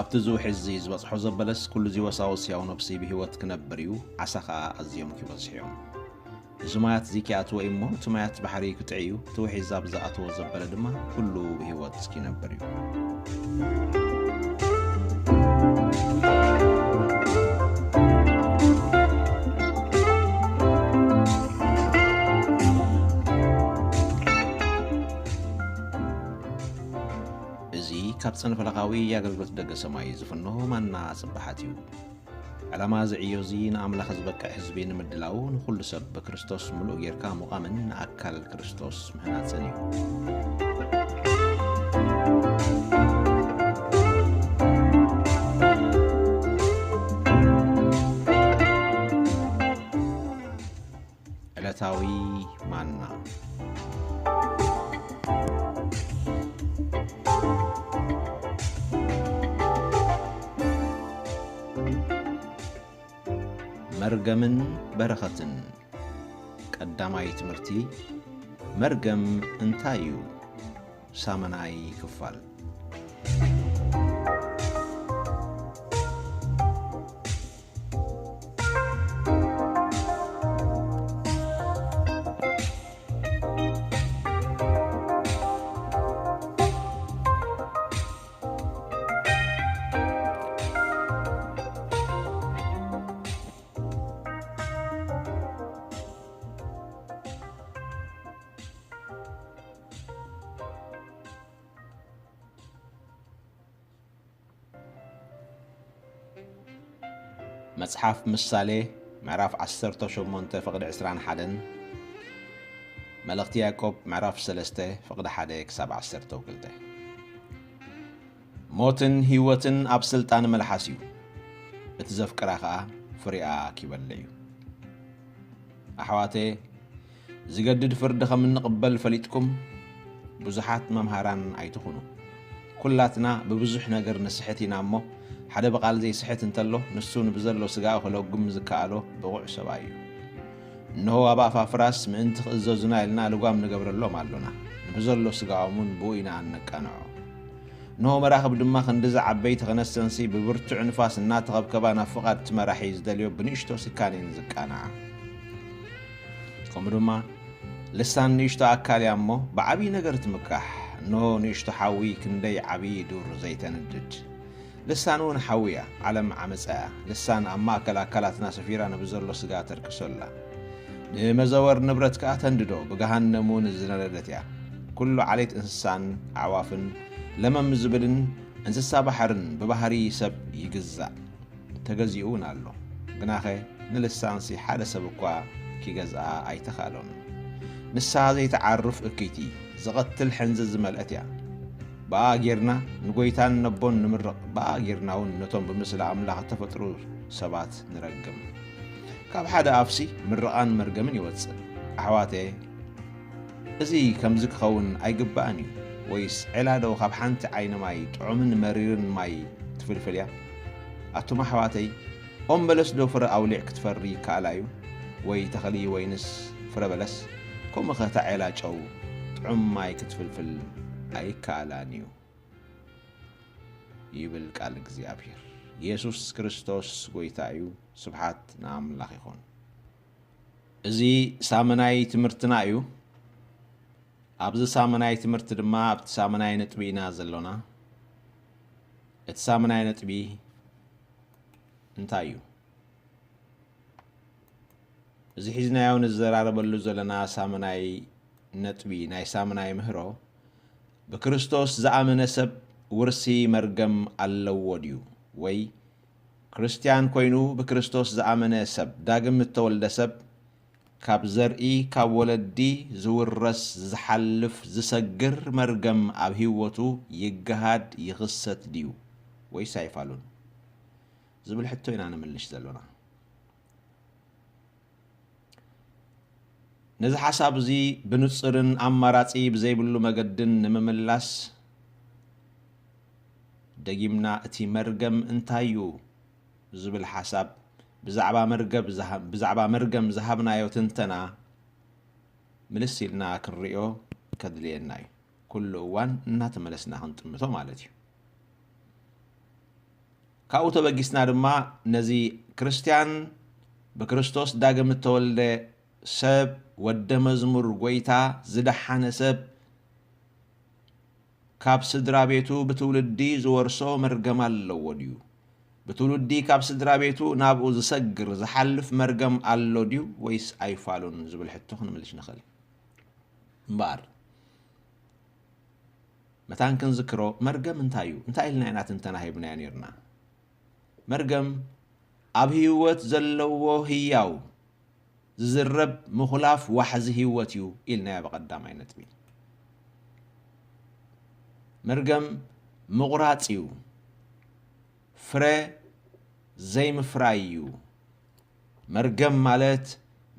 እቲ ዝውሕዝ እዚ ዝበጽሖ ዘበለስ፣ ኩሉ እዚ ወሳወስ ሕያው ነፍሲ ብህይወት ክነብር እዩ፣ ዓሳ ኸኣ ኣዝዮም ክበዝሑ እዮም። እዚ ማያት እዚ ኪኣትዎ እዩ እሞ፣ እቲ ማያት ባሕሪ ክጥዒ እዩ፣ እቲ ውሒዝ ኣብ ዝኣተዎ ዘበለ ድማ ኩሉ ብህይወት ይነብር እዩ። እዚ ካብ ጸንፈለኻዊ ኣገልግሎት ደገ ሰማይ ዝፍኖ ማና ጽባሓት እዩ። ዕላማ እዚ ዕዮ እዚ ንኣምላኽ ዝበቅዕ ህዝቢ ንምድላው፣ ንኹሉ ሰብ ብክርስቶስ ምሉእ ጌርካ ምቋምን ንኣካል ክርስቶስ ምህናጽን እዩ። ዕለታዊ ማና። መርገምን በረኸትን። ቀዳማይ ትምህርቲ፣ መርገም እንታይ እዩ? ሳመናይ ክፋል። መጽሓፍ ምሳሌ ምዕራፍ ዓሰርተ ሸሞንተ ፍቕዲ ዕስራን ሓደን፣ መልእኽቲ ያዕቆብ ምዕራፍ ሰለስተ ፍቕዲ ሓደ ክሳብ ዓሰርተ ክልተ። ሞትን ህይወትን ኣብ ስልጣን መልሓስ እዩ፣ እቲ ዘፍቅራ ኸኣ ፍሬኣ ኪበልዕ እዩ። ኣሕዋተ፣ ዝገድድ ፍርዲ ከም እንቕበል ፈሊጥኩም፣ ብዙሓት መምሃራን ኣይትኹኑ። ኩላትና ብብዙሕ ነገር ንስሕት ኢና እሞ፣ ሓደ ብቓል ዘይስሕት እንተሎ፣ ንሱ ንብዘሎ ስጋኡ ክለጉም ዝከኣሎ ብቑዕ ሰብኣይ እዩ። እንሆ፣ ኣብ ኣፋፍራስ ምእንቲ ክእዘዙና ኢልና ልጓም ንገብረሎም ኣሎና፣ ንብዘሎ ስጋኦም እውን ብኡ ኢና እነቃንዖ። እንሆ፣ መራኽብ ድማ ክንድዚ ዓበይቲ ክነሰንሲ ብብርቱዕ ንፋስ እናተኸብከባ ናብ ፍቓድ እቲ መራሒ ዝደልዮ ብንእሽቶ ስካን እየን ዝቃንዓ። ከምኡ ድማ፣ ልሳን ንእሽቶ ኣካል እያ እሞ፣ ብዓብዪ ነገር ትምካሕ። እንሆ፣ ንእሽቶ ሓዊ ክንደይ ዓብዪ ዱር ዘይተንድድ። ልሳን እውን ሓዊ እያ፣ ዓለም ዓመጻ እያ። ልሳን ኣብ ማእከል ኣካላትና ሰፊራ ንብዘሎ ስጋ ተርክሶ ኣላ። ንመዘወር ንብረት ከኣ ተንድዶ፣ ብገሃነም እውን ዝነደደት እያ። ኩሉ ዓሌት እንስሳን ኣዕዋፍን፣ ለመም ዝብልን እንስሳ ባሕርን ብባህሪ ሰብ ይግዛእ። ተገዚኡ እውን ኣሎ። ግናኸ ንልሳንሲ ሓደ ሰብ እኳ ኪገዝኣ ኣይተኻእሎን። ንሳ ዘይትዓርፍ እክይቲ፣ ዝቐትል ሕንዝዝ ዝመልአት እያ። ብኣ ጌርና ንጎይታን ነቦን ንምርቕ፣ ብኣ ጌርና እውን ነቶም ብምስሊ ኣምላኽ እተፈጥሩ ሰባት ንረግም። ካብ ሓደ ኣፍሲ ምርቓን መርገምን ይወጽእ። ኣሕዋተየ፣ እዚ ከምዚ ክኸውን ኣይግባእን እዩ። ወይስ ዔላ ዶ ካብ ሓንቲ ዓይኒ ማይ ጥዑምን መሪርን ማይ ትፍልፍል እያ? ኣቱም ኣሕዋተይ፣ ኦም በለስ ዶ ፍረ ኣውሊዕ ክትፈሪ ይከኣላ እዩ? ወይ ተኽሊ ወይንስ ፍረ በለስ? ከምኡ ኸ እታ ዔላ ጨው ጥዑም ማይ ክትፍልፍል ኣይከኣላን እዩ፣ ይብል ቃል እግዚኣብሔር። የሱስ ክርስቶስ ጐይታ እዩ። ስብሓት ንኣምላኽ ይኹን። እዚ ሳምናይ ትምህርትና እዩ። ኣብዚ ሳምናይ ትምህርቲ ድማ ኣብቲ ሳምናይ ነጥቢ ኢና ዘሎና። እቲ ሳምናይ ነጥቢ እንታይ እዩ? እዚ ሒዝናዮ ንዘራረበሉ ዘለና ሳምናይ ነጥቢ፣ ናይ ሳምናይ ምህሮ፣ ብክርስቶስ ዝኣመነ ሰብ ውርሲ መርገም ኣለዎ ድዩ? ወይ ክርስትያን ኮይኑ ብክርስቶስ ዝኣመነ ሰብ፣ ዳግም እተወልደ ሰብ፣ ካብ ዘርኢ፣ ካብ ወለዲ ዝውረስ፣ ዝሓልፍ፣ ዝሰግር መርገም ኣብ ህይወቱ ይገሃድ፣ ይኽሰት ድዩ? ወይስ ኣይፋሉን? ዝብል ሕቶ ኢና ንምልሽ ዘሎና። ነዚ ሓሳብ እዚ ብንጹርን ኣማራጺ ብዘይብሉ መገድን ንምምላስ፣ ደጊምና እቲ መርገም እንታይ እዩ ዝብል ሓሳብ ብዛዕባ መርገብ ዝሃ-፣ ብዛዕባ መርገም ዝሃብናዮ ትንተና ምልስ ኢልና ክንርእዮ ከድልየና እዩ። ኩሉ እዋን እናተመለስና ክንጥምቶ ማለት እዩ። ካብኡ ተበጊስና ድማ ነዚ ክርስትያን ብክርስቶስ ዳግም እተወልደ ሰብ፣ ወደ መዝሙር ጐይታ፣ ዝደሓነ ሰብ፣ ካብ ስድራ ቤቱ ብትውልዲ ዝወርሶ መርገም ኣለዎ ድዩ? ብትውልዲ ካብ ስድራ ቤቱ ናብኡ ዝሰግር ዝሓልፍ መርገም ኣሎ ድዩ ወይስ ኣይፋሉን ዝብል ሕቶ ክንምልሽ ንኽእል። እምበኣር መታን ክንዝክሮ፣ መርገም እንታይ እዩ? እንታይ ኢልና ኢና ትንተና ሂብናዮ ነይርና? መርገም ኣብ ህይወት ዘለዎ ህያው ዝዝረብ ምኹላፍ ዋሕዚ ህይወት እዩ ኢልናዮ ብቐዳማይ ነጥቢ። መርገም ምቑራጽ እዩ። ፍረ ዘይምፍራይ እዩ። መርገም ማለት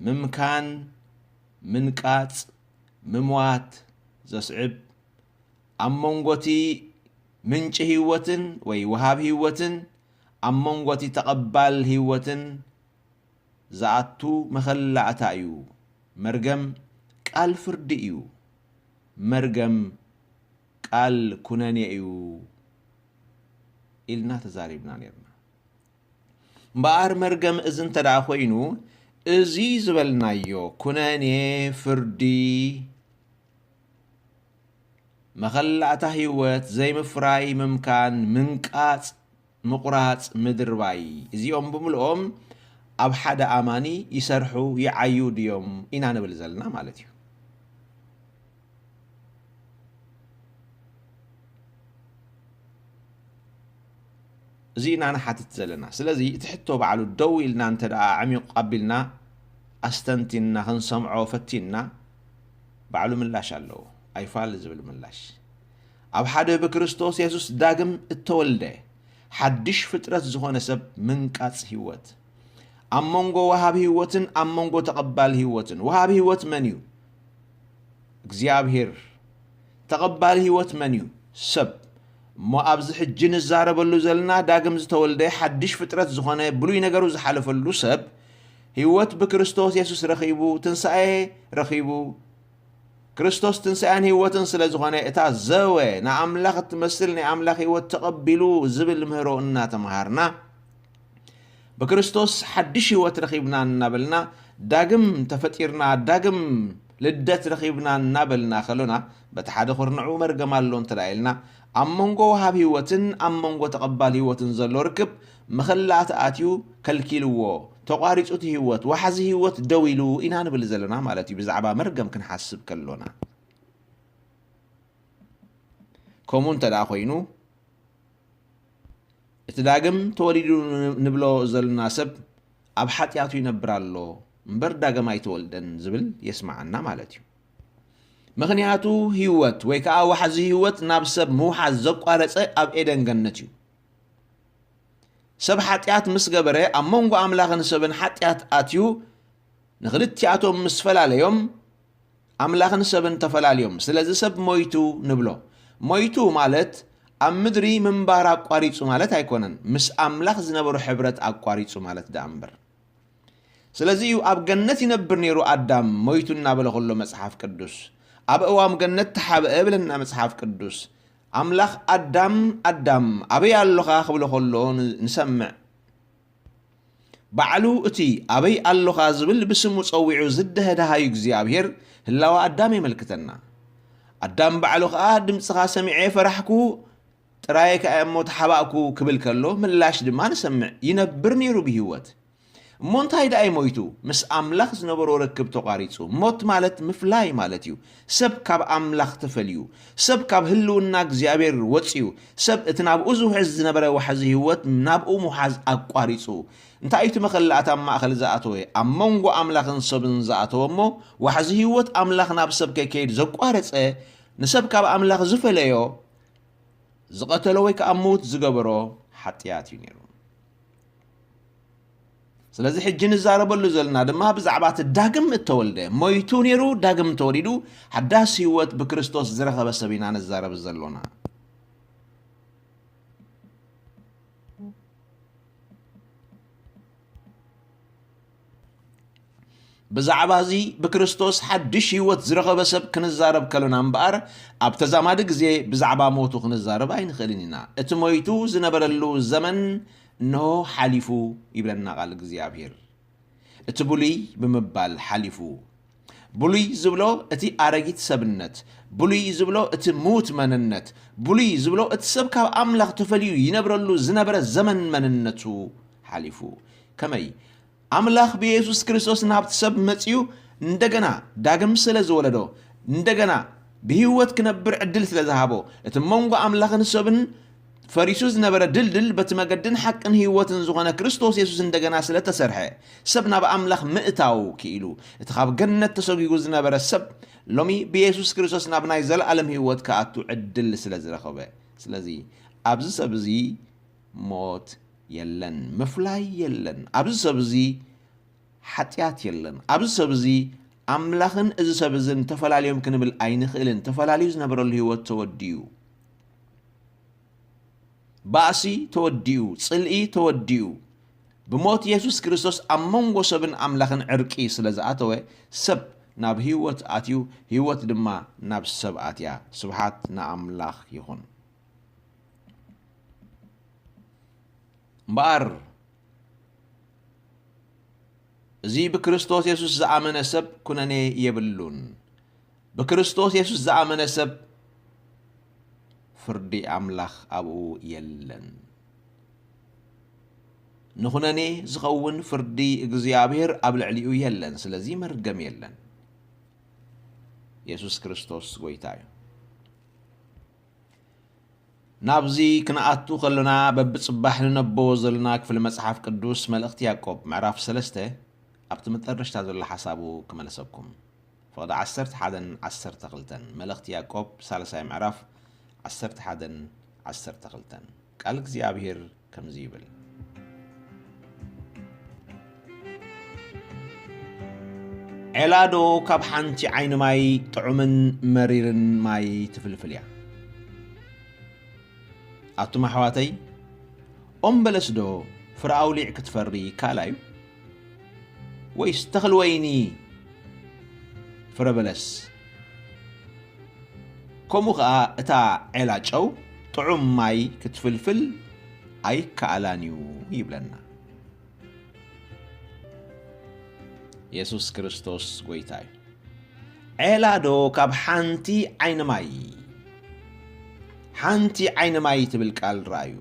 ምምካን፣ ምንቃጽ፣ ምምዋት ዘስዕብ፣ ኣብ መንጎ እቲ ምንጪ ህይወትን ወይ ወሃብ ህይወትን ኣብ መንጎ እቲ ተቐባል ህይወትን ዝኣቱ መኸላእታ እዩ። መርገም ቃል ፍርዲ እዩ። መርገም ቃል ኩነኔ እዩ ኢልና ተዛሪብና ነይርና። እምበኣር መርገም እዚ እንተ ደኣ ኮይኑ፣ እዚ ዝበልናዮ ኩነኔ፣ ፍርዲ፣ መኸላእታ ህይወት፣ ዘይምፍራይ፣ ምምካን፣ ምንቃጽ፣ ምቑራጽ፣ ምድርባይ፣ እዚኦም ብምልኦም ኣብ ሓደ ኣማኒ ይሰርሑ፣ ይዓዩ ድዮም ኢና ንብል ዘለና ማለት እዩ። እዚ ኢና ንሓትት ዘለና። ስለዚ እቲ ሕቶ ባዕሉ ደው ኢልና እንተ ደኣ ኣዕሚቕ ኣቢልና ኣስተንቲንና ክንሰምዖ ፈቲንና፣ ባዕሉ ምላሽ ኣለዎ። ኣይፋል ዝብል ምላሽ። ኣብ ሓደ ብክርስቶስ የሱስ ዳግም እተወልደ ሓድሽ ፍጥረት ዝኾነ ሰብ ምንቃጽ ህይወት። ኣብ መንጎ ወሃብ ህይወትን ኣብ መንጎ ተቐባል ህይወትን። ወሃብ ህይወት መን እዩ? እግዚኣብሔር። ተቐባል ህይወት መን እዩ? ሰብ። እሞ ኣብዚ ሕጂ ንዛረበሉ ዘለና ዳግም ዝተወልደ ሓድሽ ፍጥረት ዝኾነ ብሉይ ነገሩ ዝሓለፈሉ ሰብ ህይወት ብክርስቶስ የሱስ ረኺቡ፣ ትንሳኤ ረኺቡ። ክርስቶስ ትንሳኤን ህይወትን ስለ ዝኾነ እታ ዘወ ንኣምላኽ እትመስል ናይ ኣምላኽ ህይወት ተቐቢሉ ዝብል ምህሮ እናተምሃርና ብክርስቶስ ሓድሽ ህይወት ረኺብና እናበልና ዳግም ተፈጢርና፣ ዳግም ልደት ረኺብና እናበልና ከሎና፣ በቲ ሓደ ኩርንዑ መርገም ኣሎ እንተ ደኣ ኢልና፣ ኣብ መንጎ ወሃብ ህይወትን ኣብ መንጎ ተቐባል ህይወትን ዘሎ ርክብ መኸላእቲ ኣትዩ ከልኪልዎ፣ ተቋሪጹ እቲ ህይወት፣ ዋሕዚ ህይወት ደው ኢሉ ኢና ንብል ዘለና ማለት እዩ፣ ብዛዕባ መርገም ክንሓስብ ከሎና። ከምኡ እንተ ደኣ ኮይኑ፣ እቲ ዳግም ተወሊዱ ንብሎ ዘለና ሰብ ኣብ ሓጢኣቱ ይነብር ኣሎ እምበር ዳግም ኣይተወልደን ዝብል የስምዓና ማለት እዩ። ምኽንያቱ ህይወት ወይ ከዓ ዋሕዚ ህይወት ናብ ሰብ ምውሓዝ ዘቋረጸ ኣብ ኤደን ገነት እዩ። ሰብ ሓጢኣት ምስ ገበረ ኣብ መንጎ ኣምላኽን ሰብን ሓጢኣት ኣትዩ ንኽልቲኣቶም ምስ ፈላለዮም ኣምላኽን ሰብን ተፈላልዮም። ስለዚ ሰብ ሞይቱ ንብሎ። ሞይቱ ማለት ኣብ ምድሪ ምንባር ኣቋሪጹ ማለት ኣይኮነን። ምስ ኣምላኽ ዝነበሮ ሕብረት ኣቋሪጹ ማለት ደኣ እምበር። ስለዚ እዩ ኣብ ገነት ይነብር ነይሩ ኣዳም ሞይቱ እናበለ ከሎ መጽሓፍ ቅዱስ። ኣብ እዋም ገነት ተሓብአ ብለና መጽሓፍ ቅዱስ። ኣምላኽ ኣዳም ኣዳም ኣበይ ኣሎኻ ክብሎ ከሎ ን-፣ ንሰምዕ። ባዕሉ እቲ ኣበይ ኣሎኻ ዝብል ብስሙ ጸዊዑ ዝደሀ ደሃዩ እግዚኣብሔር ህላወ ኣዳም የመልክተና። ኣዳም ባዕሉ ኸኣ ድምጽኻ ሰሚዐ ፈራሕኩ፣ ጥራየ ከኣ እሞ ተሓባእኩ ክብል ከሎ ምላሽ ድማ ንሰምዕ። ይነብር ነይሩ ብህይወት። እሞ እንታይ ደኣ እዩ ሞይቱ? ምስ ኣምላኽ ዝነበሮ ርክብ ተቋሪጹ። ሞት ማለት ምፍላይ ማለት እዩ። ሰብ ካብ ኣምላኽ ተፈልዩ። ሰብ ካብ ህልውና እግዚኣብሔር ወጺኡ። ሰብ እቲ ናብኡ ዝውሕዝ ዝነበረ ዋሕዚ ህይወት ናብኡ ምውሓዝ ኣቋሪጹ። እንታይ እዩ እቲ መኸላእታ ኣብ ማእከል ዝኣተወ? ኣብ መንጎ ኣምላኽን ሰብን ዝኣተወ እሞ ዋሕዚ ህይወት ኣምላኽ ናብ ሰብ ከይከይድ ዘቋረጸ፣ ንሰብ ካብ ኣምላኽ ዝፈለዮ፣ ዝቐተሎ ወይ ከኣ ምዉት ዝገበሮ ሓጢኣት እዩ ነይሩ። ስለዚ ሕጂ ንዛረበሉ ዘለና ድማ ብዛዕባ እቲ ዳግም እተወልደ፣ ሞይቱ ነይሩ፣ ዳግም ተወሊዱ፣ ሓዳስ ህይወት ብክርስቶስ ዝረኸበ ሰብ ኢና ንዛረብ ዘሎና። ብዛዕባ እዚ ብክርስቶስ ሓድሽ ህይወት ዝረኸበ ሰብ ክንዛረብ ከሎና እምበኣር፣ ኣብ ተዛማዲ ግዜ ብዛዕባ ሞቱ ክንዛረብ ኣይንኽእልን ኢና። እቲ ሞይቱ ዝነበረሉ ዘመን እንሆ ሓሊፉ ይብለና ቃል እግዚኣብሔር። እቲ ብሉይ ብምባል ሓሊፉ። ብሉይ ዝብሎ እቲ ኣረጊት ሰብነት፣ ብሉይ ዝብሎ እቲ ምዉት መንነት፣ ብሉይ ዝብሎ እቲ ሰብ ካብ ኣምላኽ ተፈልዩ ይነብረሉ ዝነበረ ዘመን መንነቱ ሓሊፉ። ከመይ? ኣምላኽ ብየሱስ ክርስቶስ ናብቲ ሰብ መጺኡ እንደገና ዳግም ስለ ዝወለዶ፣ እንደገና ብህይወት ክነብር ዕድል ስለ ዝሃቦ፣ እቲ መንጎ ኣምላኽን ሰብን ፈሪሱ ዝነበረ ድልድል በቲ መገድን ሓቅን ህይወትን ዝኾነ ክርስቶስ የሱስ እንደገና ስለ ተሰርሐ፣ ሰብ ናብ ኣምላኽ ምእታው ክኢሉ። እቲ ካብ ገነት ተሰጒጉ ዝነበረ ሰብ ሎሚ ብየሱስ ክርስቶስ ናብ ናይ ዘለኣለም ህይወት ክኣቱ ዕድል ስለ ዝረኸበ። ስለዚ ኣብዚ ሰብ እዚ ሞት የለን፣ ምፍላይ የለን። ኣብዚ ሰብ እዚ ሓጢኣት የለን። ኣብዚ ሰብ እዚ ኣምላኽን እዚ ሰብ እዝን ተፈላልዮም ክንብል ኣይንኽእልን። ተፈላልዩ ዝነበረሉ ህይወት ተወዲኡ። ባእሲ ተወዲኡ፣ ጽልኢ ተወዲኡ። ብሞት የሱስ ክርስቶስ ኣብ መንጎ ሰብን ኣምላኽን ዕርቂ ስለ ዝኣተወ፣ ሰብ ናብ ህይወት ኣትዩ፣ ህይወት ድማ ናብ ሰብ ኣትያ። ስብሓት ንኣምላኽ ይኹን። እምበኣር፣ እዚ ብክርስቶስ የሱስ ዝኣመነ ሰብ ኩነኔ የብሉን። ብክርስቶስ የሱስ ዝኣመነ ሰብ ፍርዲ ኣምላኽ ኣብኡ የለን። ንኹነኔ ዝኸውን ፍርዲ እግዚኣብሔር ኣብ ልዕሊኡ የለን። ስለዚ መርገም የለን። የሱስ ክርስቶስ ጐይታ እዩ። ናብዚ ክንኣቱ ከሎና፣ በብጽባሕ ንነብቦ ዘለና ክፍሊ መጽሓፍ ቅዱስ፣ መልእኽቲ ያዕቆብ ምዕራፍ ሰለስተ ኣብቲ መጠረሽታ ዘሎ ሓሳቡ ክመልሰኩም። ፍቕዲ ዓሰርተ ሓደን ዓሰርተ ክልተን፣ መልእኽቲ ያዕቆብ ሳልሳይ ምዕራፍ ዓሰርተ ሓደን ዓሰርተ ክልተን። ቃል እግዚኣብሔር ከምዚ ይብል። ዔላዶ ካብ ሓንቲ ዓይኒ ማይ ጥዑምን መሪርን ማይ ትፍልፍል እያ? ኣቱም ኣሕዋተይ፣ ኦም በለስዶ ፍረ ኣውሊዕ ክትፈሪ ይከኣል እዩ? ወይስ ተኽሊ ወይኒ ፍረ በለስ? ከምኡ ኸኣ እታ ዔላ ጨው ጥዑም ማይ ክትፍልፍል ኣይከኣላን እዩ ይብለና። የሱስ ክርስቶስ ጐይታ እዩ። ዔላዶ ካብ ሓንቲ ዓይኒ ማይ፣ ሓንቲ ዓይኒ ማይ ትብል ቃል ረኣዩ።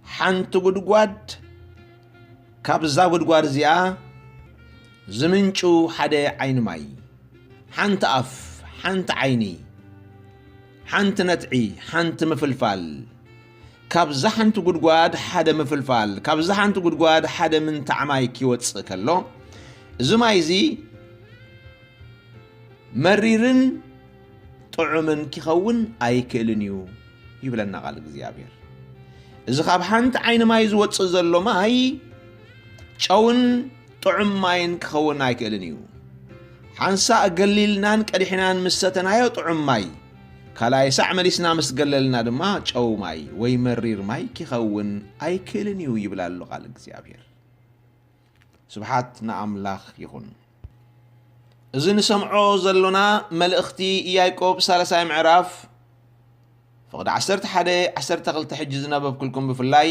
ሓንቲ ጉድጓድ፣ ካብዛ ጉድጓድ እዚኣ ዝምንጩ ሓደ ዓይኒ ማይ፣ ሓንቲ ኣፍ፣ ሓንቲ ዓይኒ፣ ሓንቲ ነትዒ፣ ሓንቲ ምፍልፋል፣ ካብዛ ሓንቲ ጉድጓድ ሓደ ምፍልፋል፣ ካብዛ ሓንቲ ጉድጓድ ሓደ ምንታዕ ማይ ኪወጽእ ከሎ፣ እዚ ማይ እዚ መሪርን ጥዑምን ኪኸውን ኣይክእልን እዩ ይብለና ቃል እግዚኣብሔር። እዚ ካብ ሓንቲ ዓይኒ ማይ ዝወጽእ ዘሎ ማይ ጨውን ጥዑም ማይን ክኸውን ኣይክእልን እዩ። ሓንሳእ ገሊልናን ቀዲሕናን ምስ ሰተናዮ ጥዑም ማይ፣ ካልኣይ ሳዕ መሊስና ምስ ገለልና ድማ ጨው ማይ ወይ መሪር ማይ ኪኸውን ኣይክእልን እዩ ይብል ኣሎ ቃል እግዚኣብሔር። ስብሓት ንኣምላኽ ይኹን። እዚ ንሰምዖ ዘሎና መልእኽቲ ያዕቆብ ሳልሳይ ምዕራፍ ፍቕዲ ዓሰርተ ሓደ፣ ዓሰርተ ክልተ ሕጂ ዝነበብኩልኩም ብፍላይ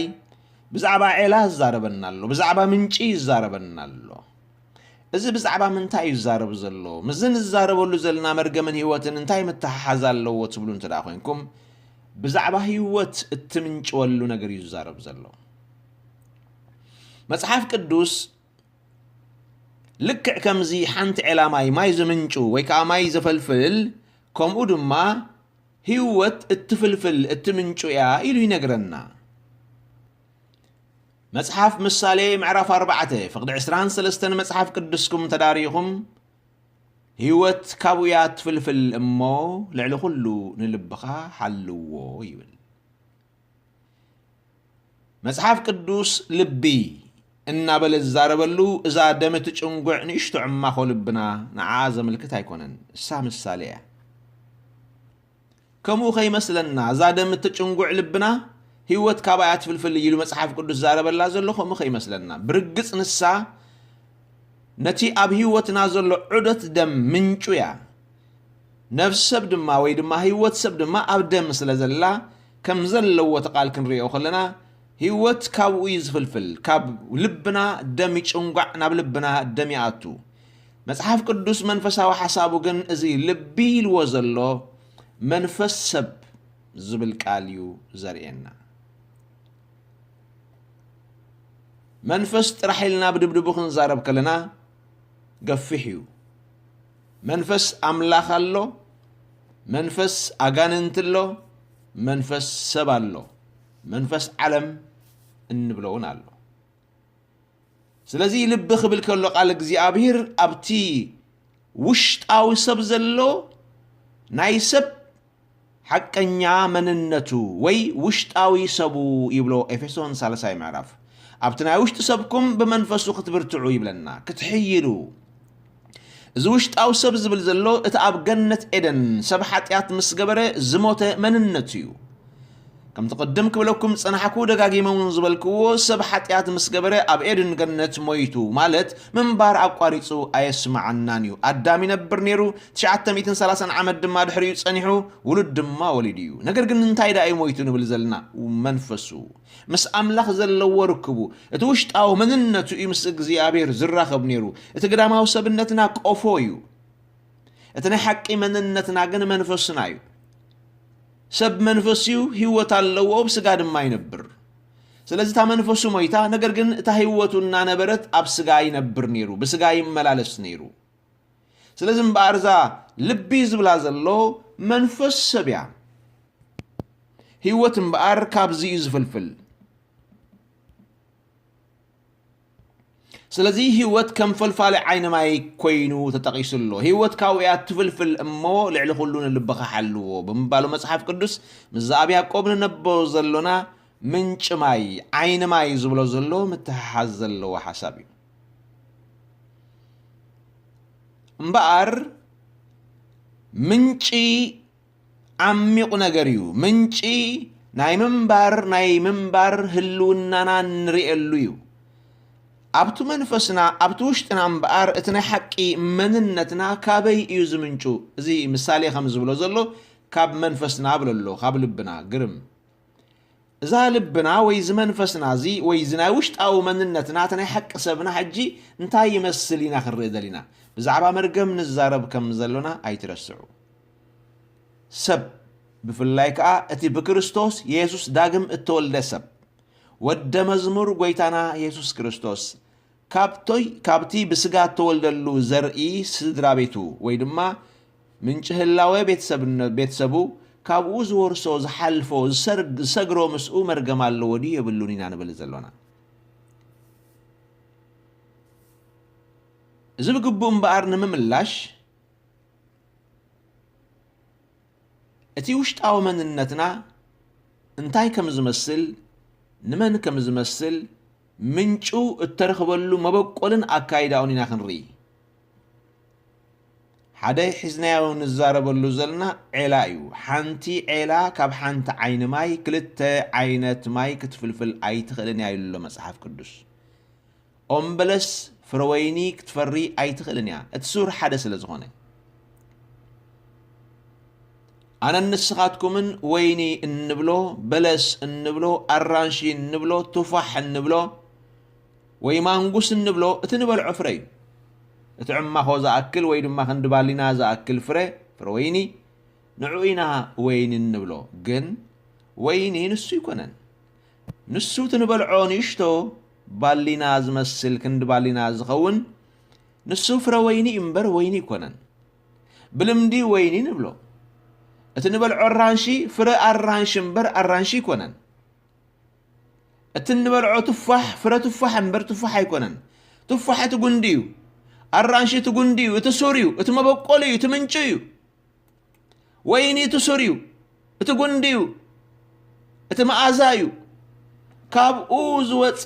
ብዛዕባ ዔላ ይዛረበና ኣሎ፣ ብዛዕባ ምንጪ ይዛረበና ኣሎ። እዚ ብዛዕባ ምንታይ እዩ ዝዛረብ ዘሎ? ምስዚ ንዛረበሉ ዘለና መርገምን ህይወትን እንታይ ምትሓሓዝ ኣለዎ ትብሉ እንተ ደኣ ኮይንኩም፣ ብዛዕባ ህይወት እትምንጭወሉ ነገር እዩ ዝዛረብ ዘሎ። መጽሓፍ ቅዱስ ልክዕ ከምዚ ሓንቲ ዔላ ማይ፣ ማይ ዝምንጩ ወይ ከኣ ማይ ዘፈልፍል፣ ከምኡ ድማ ህይወት እትፍልፍል፣ እትምንጩ እያ ኢሉ ይነግረና። መጽሓፍ ምሳሌ ምዕራፍ ኣርባዕተ ፍቕዲ ዕስራን ሰለስተን መጽሓፍ ቅዱስኩም ተዳሪኹም፣ ህይወት ካብኡ እያ እትፍልፍል እሞ ልዕሊ ኩሉ ንልብኻ ሓልዎ ይብል። መጽሓፍ ቅዱስ ልቢ እናበለ ዝዛረበሉ እዛ ደም እትጭንጉዕ ንእሽቶ ዕማኾ ልብና ንዓኣ ዘመልክት ኣይኮነን። እሳ ምሳሌ እያ። ከምኡ ከይመስለና፣ እዛ ደም እትጭንጉዕ ልብና ህይወት ካባያ ትፍልፍል ኢሉ መጽሓፍ ቅዱስ ዛረበላ ዘሎ ከምኡ ከይመስለና። ብርግጽ ንሳ ነቲ ኣብ ህይወትና ዘሎ ዑደት ደም ምንጩ እያ። ነፍሲ ሰብ ድማ ወይ ድማ ህይወት ሰብ ድማ ኣብ ደም ስለ ዘላ ከም ዘለዎ እቲ ቃል ክንሪኦ ከለና ህይወት ካብኡ እዩ ዝፍልፍል። ካብ ልብና ደም ይጭንጓዕ፣ ናብ ልብና ደም ይኣቱ። መጽሓፍ ቅዱስ መንፈሳዊ ሓሳቡ ግን እዚ ልቢ ኢልዎ ዘሎ መንፈስ ሰብ ዝብል ቃል እዩ ዘርእየና። መንፈስ ጥራሕ ኢልና ብድብድቡ ክንዛረብ ከለና ገፊሕ እዩ። መንፈስ ኣምላኽ ኣሎ፣ መንፈስ ኣጋንንት ኣሎ፣ መንፈስ ሰብ ኣሎ፣ መንፈስ ዓለም እንብሎ እውን ኣሎ። ስለዚ ልቢ ክብል ከሎ ቃል እግዚኣብሔር ኣብቲ ውሽጣዊ ሰብ ዘሎ ናይ ሰብ ሓቀኛ መንነቱ ወይ ውሽጣዊ ሰቡ ይብሎ ኤፌሶን ሳልሳይ ምዕራፍ። ኣብቲ ናይ ውሽጢ ሰብኩም ብመንፈሱ ክትብርትዑ ይብለና፣ ክትሕይሉ። እዚ ውሽጣዊ ሰብ ዝብል ዘሎ እቲ ኣብ ገነት ኤደን ሰብ ሓጢኣት ምስ ገበረ ዝሞተ መንነቱ እዩ። ከምቲ ቅድም ክብለኩም ዝጸናሕኩ ደጋጊመ እውን ዝበልክዎ ሰብ ሓጢኣት ምስ ገበረ ኣብ ኤድን ገነት ሞይቱ ማለት ምንባር ኣቋሪጹ ኣየስምዓናን እዩ። ኣዳም ይነብር ነይሩ፣ ትሽዓተ ሚእትን ሰላሳን ዓመት ድማ ድሕሪኡ ጸኒሑ ውሉድ ድማ ወሊዱ እዩ። ነገር ግን እንታይ ደኣ እዩ ሞይቱ ንብል ዘለና? መንፈሱ ምስ ኣምላኽ ዘለዎ ርክቡ፣ እቲ ውሽጣዊ መንነቱ እዩ ምስ እግዚኣብሔር ዝራኸብ ነይሩ። እቲ ግዳማዊ ሰብነትና ቆፎ እዩ። እቲ ናይ ሓቂ መንነትና ግን መንፈስና እዩ። ሰብ መንፈስ እዩ፣ ህይወት ኣለዎ፣ ኣብ ስጋ ድማ ይነብር። ስለዚ እታ መንፈሱ ሞይታ፣ ነገር ግን እታ ህይወቱ እናነበረት ኣብ ስጋ ይነብር ነይሩ፣ ብስጋ ይመላለስ ነይሩ። ስለዚ እምበኣር እዛ ልቢ ዝብላ ዘሎ መንፈስ ሰብ እያ። ህይወት እምበኣር ካብዚ እዩ ዝፍልፍል። ስለዚ ህይወት ከም ፈልፋሊ ዓይኒ ማይ ኮይኑ ተጠቒሱ ኣሎ። ህይወት ካብኡ እያ ትፍልፍል እሞ ልዕሊ ኩሉ ንልብኻ ሓልዎ ብምባሉ መጽሓፍ ቅዱስ ምስዛ ኣብ ያዕቆብ ንነቦ ዘሎና ምንጪ ማይ፣ ዓይኒ ማይ ዝብሎ ዘሎ ምትሕሓዝ ዘለዎ ሓሳብ እዩ። እምበኣር ምንጪ ዓሚቑ ነገር እዩ። ምንጪ ናይ ምንባር፣ ናይ ምንባር ህልውናና እንርእየሉ እዩ። ኣብቲ መንፈስና፣ ኣብቲ ውሽጥና እምበኣር እቲ ናይ ሓቂ መንነትና ካበይ እዩ ዝምንጩ? እዚ ምሳሌ ከም ዝብሎ ዘሎ ካብ መንፈስና ብሎ ኣሎ፣ ካብ ልብና። ግርም። እዛ ልብና ወይ እዚ መንፈስና እዚ ወይ እዚ ናይ ውሽጣዊ መንነትና እቲ ናይ ሓቂ ሰብና ሕጂ እንታይ ይመስል ኢና ክንርኢ ደሊና። ብዛዕባ መርገም ንዛረብ ከም ዘሎና ኣይትረስዑ። ሰብ ብፍላይ ከኣ እቲ ብክርስቶስ የሱስ ዳግም እተወልደ ሰብ ወደ መዝሙር ጐይታና የሱስ ክርስቶስ ካብቶይ ካብቲ ብስጋ እተወልደሉ ዘርኢ ስድራ ቤቱ ወይ ድማ ምንጪ ህላወ ቤተሰብነ- ቤተሰቡ ካብኡ ዝወርሶ ዝሓልፎ ዝሰርግ- ዝሰግሮ ምስኡ መርገም ኣለዎ ድዩ የብሉን ኢና ንብል ዘሎና። እዚ ብግቡእ እምበኣር ንምምላሽ እቲ ውሽጣዊ መንነትና እንታይ ከም ዝመስል፣ ንመን ከም ዝመስል፣ ምንጩ እተረኽበሉ መበቆልን ኣካይዳኡን ኢና ክንርኢ። ሓደ ሒዝናዮ ንዛረበሉ ዘለና ዔላ እዩ። ሓንቲ ዔላ ካብ ሓንቲ ዓይኒ ማይ ክልተ ዓይነት ማይ ክትፍልፍል ኣይትኽእልን እያ ኢሉ ኣሎ መጽሓፍ ቅዱስ። ኦም በለስ ፍረ ወይኒ ክትፈሪ ኣይትኽእልን እያ፣ እቲ ሱር ሓደ ስለ ዝኾነ። ኣነን ንስኻትኩምን ወይኒ እንብሎ፣ በለስ እንብሎ፣ ኣራንሺ እንብሎ፣ ቱፋሕ እንብሎ፣ ወይ ማንጉስ እንብሎ፣ እቲ ንበልዖ ፍረ እዩ። እቲ ዕማኾ ዝኣክል ወይ ድማ ክንዲ ባሊና ዝኣክል ፍረ፣ ፍረ ወይኒ፣ ንዑ ኢና ወይኒ እንብሎ። ግን ወይኒ ንሱ ኣይኮነን። ንሱ እቲ ንበልዖ ንእሽቶ ባሊና ዝመስል ክንዲ ባሊና ዝኸውን ንሱ ፍረ ወይኒ እዩ እምበር ወይኒ ኣይኮነን። ብልምዲ ወይኒ ንብሎ። እቲ ንበልዖ ኣራንሺ ፍረ ኣራንሺ እምበር ኣራንሺ ኣይኮነን። እቲ እንበልዖ ቱፋሕ ፍረ ቱፋሕ እምበር ቱፋሕ ኣይኮነን። ቱፋሕ እቲ ጉንዲ እዩ። ኣራንሺ እቲ ጉንዲ እዩ፣ እቲ ሱር እዩ፣ እቲ መበቆል እዩ፣ እቲ ምንጪ እዩ። ወይኒ እቲ ሱር እዩ፣ እቲ ጉንዲ እዩ፣ እቲ መኣዛ እዩ። ካብኡ ዝወፀ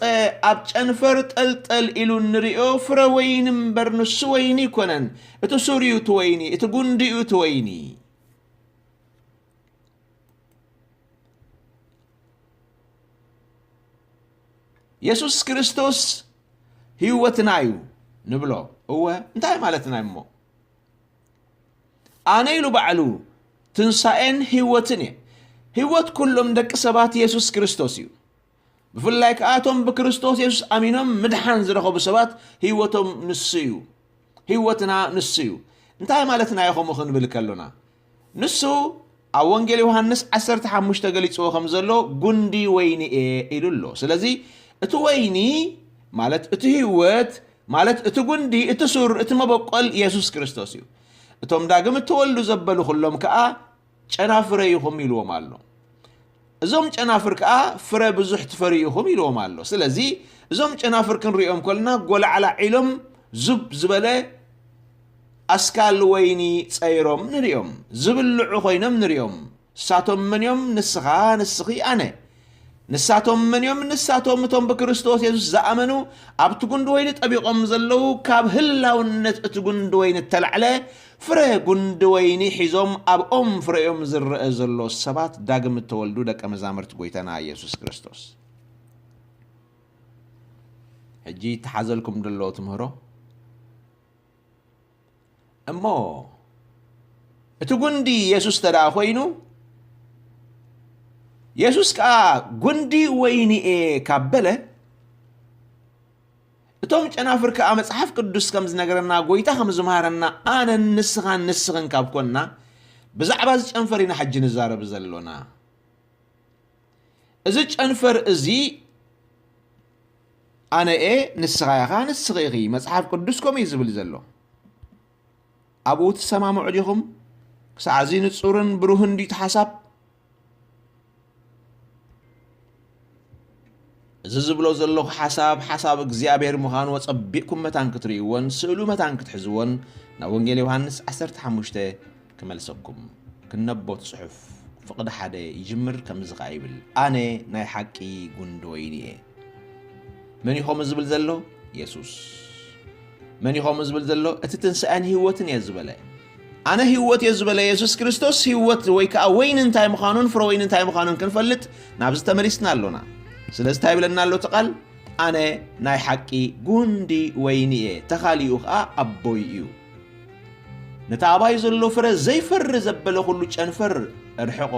ኣብ ጨንፈር ጠልጠል ኢሉ እንሪኦ ፍረ ወይኒ እምበር ንሱ ወይኒ ኣይኮነን። እቲ ሱር እዩ እቲ ወይኒ፣ እቲ ጉንዲ እዩ እቲ ወይኒ። የሱስ ክርስቶስ ህይወትና እዩ ንብሎ። እወ፣ እንታይ ማለትና እሞ? ኣነ ኢሉ ባዕሉ ትንሳኤን ህይወትን እየ። ህይወት ኩሎም ደቂ ሰባት የሱስ ክርስቶስ እዩ። ብፍላይ ከኣ እቶም ብክርስቶስ የሱስ ኣሚኖም ምድሓን ዝረኸቡ ሰባት ህይወቶም ንሱ እዩ። ህይወትና ንሱ እዩ። እንታይ ማለትና እዩ ከምኡ ክንብል ከሎና? ንሱ ኣብ ወንጌል ዮሃንስ ዓሰርተ ሓሙሽተ ገሊጽዎ ከም ዘሎ፣ "ጉንዲ ወይኒ እየ" ኢሉ ኣሎ። ስለዚ እቲ ወይኒ ማለት እቲ ህይወት ማለት እቲ ጉንዲ፣ እቲ ሱር፣ እቲ መበቆል የሱስ ክርስቶስ እዩ። እቶም ዳግም እተወልዱ ዘበሉ ኩሎም ከኣ ጨናፍረ ኢኹም ኢልዎም ኣሎ። እዞም ጨናፍር ከኣ ፍረ ብዙሕ ትፈርዩ ኢኹም ኢልዎም ኣሎ። ስለዚ እዞም ጨናፍር ክንሪኦም ከለና ጎላዕላዕ ኢሎም ዙብ ዝበለ ኣስካል ወይኒ ጸይሮም ንሪኦም። ዝብልዑ ኮይኖም ንሪኦም። ንሳቶም መን እዮም? ንስኻ፣ ንስኺ፣ ኣነ። ንሳቶም መን እዮም? ንሳቶም እቶም ብክርስቶስ የሱስ ዝኣመኑ፣ ኣብቲ ጉንዲ ወይኒ ጠቢቖም ዘለዉ፣ ካብ ህላውነት እቲ ጉንዲ ወይኒ እተላዕለ ፍረ ጉንዲ ወይኒ ሒዞም ኣብ ኦም ፍረኦም ዝረአ ዘሎ ሰባት ዳግም እተወልዱ ደቀ መዛሙርቲ ጐይታና የሱስ ክርስቶስ። ሕጂ ይተሓዘልኩም ዶ ኣሎ ትምህሮ? እሞ እቲ ጉንዲ የሱስ እንተ ደኣ ኾይኑ፣ የሱስ ከኣ "ጉንዲ ወይኒ እየ" ካብ በለ፣ እቶም ጨናፍር ከኣ መጽሓፍ ቅዱስ ከም ዝነገረና፣ ጐይታ ከም ዝመሃረና፣ ኣነን ንስኻን ንስኽን ካብ ኮንና፣ ብዛዕባ እዚ ጨንፈር ኢና ሕጂ ንዛረብ ዘሎና። እዚ ጨንፈር እዚ ኣነ እየ፣ ንስኻ ኢኻ፣ ንስኺ ኢኺ። መጽሓፍ ቅዱስ ከምኡ እዩ ዝብል ዘሎ። ኣብኡ ትሰማምዑ ዲኹም? ክሳዕ እዚ ንጹርን ብሩህን ድዩ እቲ ሓሳብ? እዚ ዝብሎ ዘለኹ ሓሳብ፣ ሓሳብ እግዚኣብሔር ምዃኑ ኣጸቢቕኩም መታን ክትርእይዎን ስእሉ መታን ክትሕዝዎን ናብ ወንጌል ዮሃንስ ዓሰርተ ሓሙሽተ ክመልሰኩም። ክነቦ እቲ ጽሑፍ ፍቕዲ ሓደ ይጅምር፣ ከምዚ ኸኣ ይብል፣ "ኣነ ናይ ሓቂ ጉንዲ ወይኒ እየ።" መን እዩ ከምኡ ዝብል ዘሎ? የሱስ። መን እዩ ከምኡ ዝብል ዘሎ? እቲ ትንሳኤን ህይወትን እየ ዝበለ። ኣነ ህይወት እየ ዝበለ የሱስ ክርስቶስ፣ ህይወት ወይ ከኣ ወይኒ እንታይ ምዃኑን ፍረ ወይኒ እንታይ ምዃኑን ክንፈልጥ ናብዚ ተመሊስና ኣሎና። ስለዚ እንታይ ይብለና ኣሎ እቲ ቃል? ኣነ ናይ ሓቂ ጉንዲ ወይኒ እየ፣ ተኻሊኡ ኸኣ ኣቦይ እዩ። ነቲ ኣባይ ዘሎ ፍረ ዘይፈሪ ዘበለ ኹሉ ጨንፈር እርሕቖ፣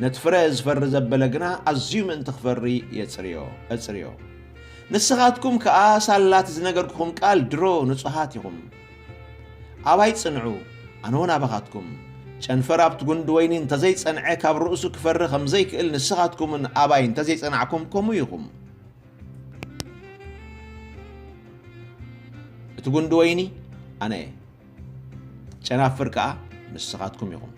ነቲ ፍረ ዝፈሪ ዘበለ ግና ኣዝዩ ምእንቲ ክፈሪ የጽርዮ፣ እጽርዮ። ንስኻትኩም ከኣ ሳላ እቲ ዝነገርኩኹም ቃል ድሮ ንጹሃት ኢኹም። ኣባይ ጽንዑ፣ ኣነ እውን ኣባኻትኩም። ጨንፈር ኣብቲ ጉንዲ ወይኒ እንተ ዘይጸንዐ፣ ካብ ርእሱ ክፈሪ ከም ዘይክእል፣ ንስኻትኩም እውን ኣባይ እንተ ዘይጸናዕኩም፣ ከምኡ ኢኹም። እቲ ጉንዲ ወይኒ ኣነ እየ፣ ጨናፍር ከኣ ንስኻትኩም ኢኹም።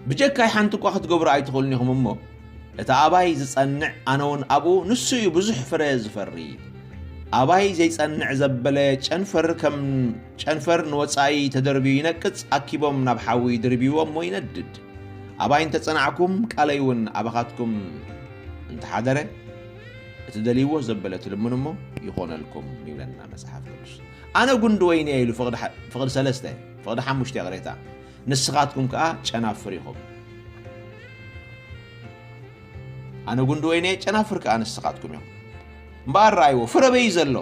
ብጀካይ ሓንቲ እኳ ክትገብሩ ኣይትኽእሉን ኢኹም እሞ፣ እቲ ኣባይ ዝጸንዕ፣ ኣነ እውን ኣብኡ፣ ንሱ እዩ ብዙሕ ፍረ ዝፈሪ። ኣባይ ዘይጸንዕ ዘበለ ጨንፈር ከም ጨንፈር ንወጻኢ ተደርብዩ ይነቅጽ፣ ኣኪቦም ናብ ሓዊ ድርብይዎ እሞ ይነድድ። ኣባይ እንተ ጸናዕኩም፣ ቃለይ እውን ኣባኻትኩም እንተ ሓደረ፣ እቲ ደልይዎ ዘበለ ትልምኑ እሞ ይኾነልኩም ይብለና መጽሓፍ ቅዱስ። ኣነ ጉንዲ ወይኒ እየ ኢሉ ፍቕዲ ሓ-፣ ፍቕዲ ሰለስተ፣ ፍቕዲ ሓሙሽተ ይቕሬታ። ንስኻትኩም ከኣ ጨናፍር ኢኹም። ኣነ ጉንዲ ወይኒ እየ፣ ጨናፍር ከኣ ንስኻትኩም ኢኹም። እምበኣር ረኣይዎ፣ ፍረ ኣበይ ዘሎ?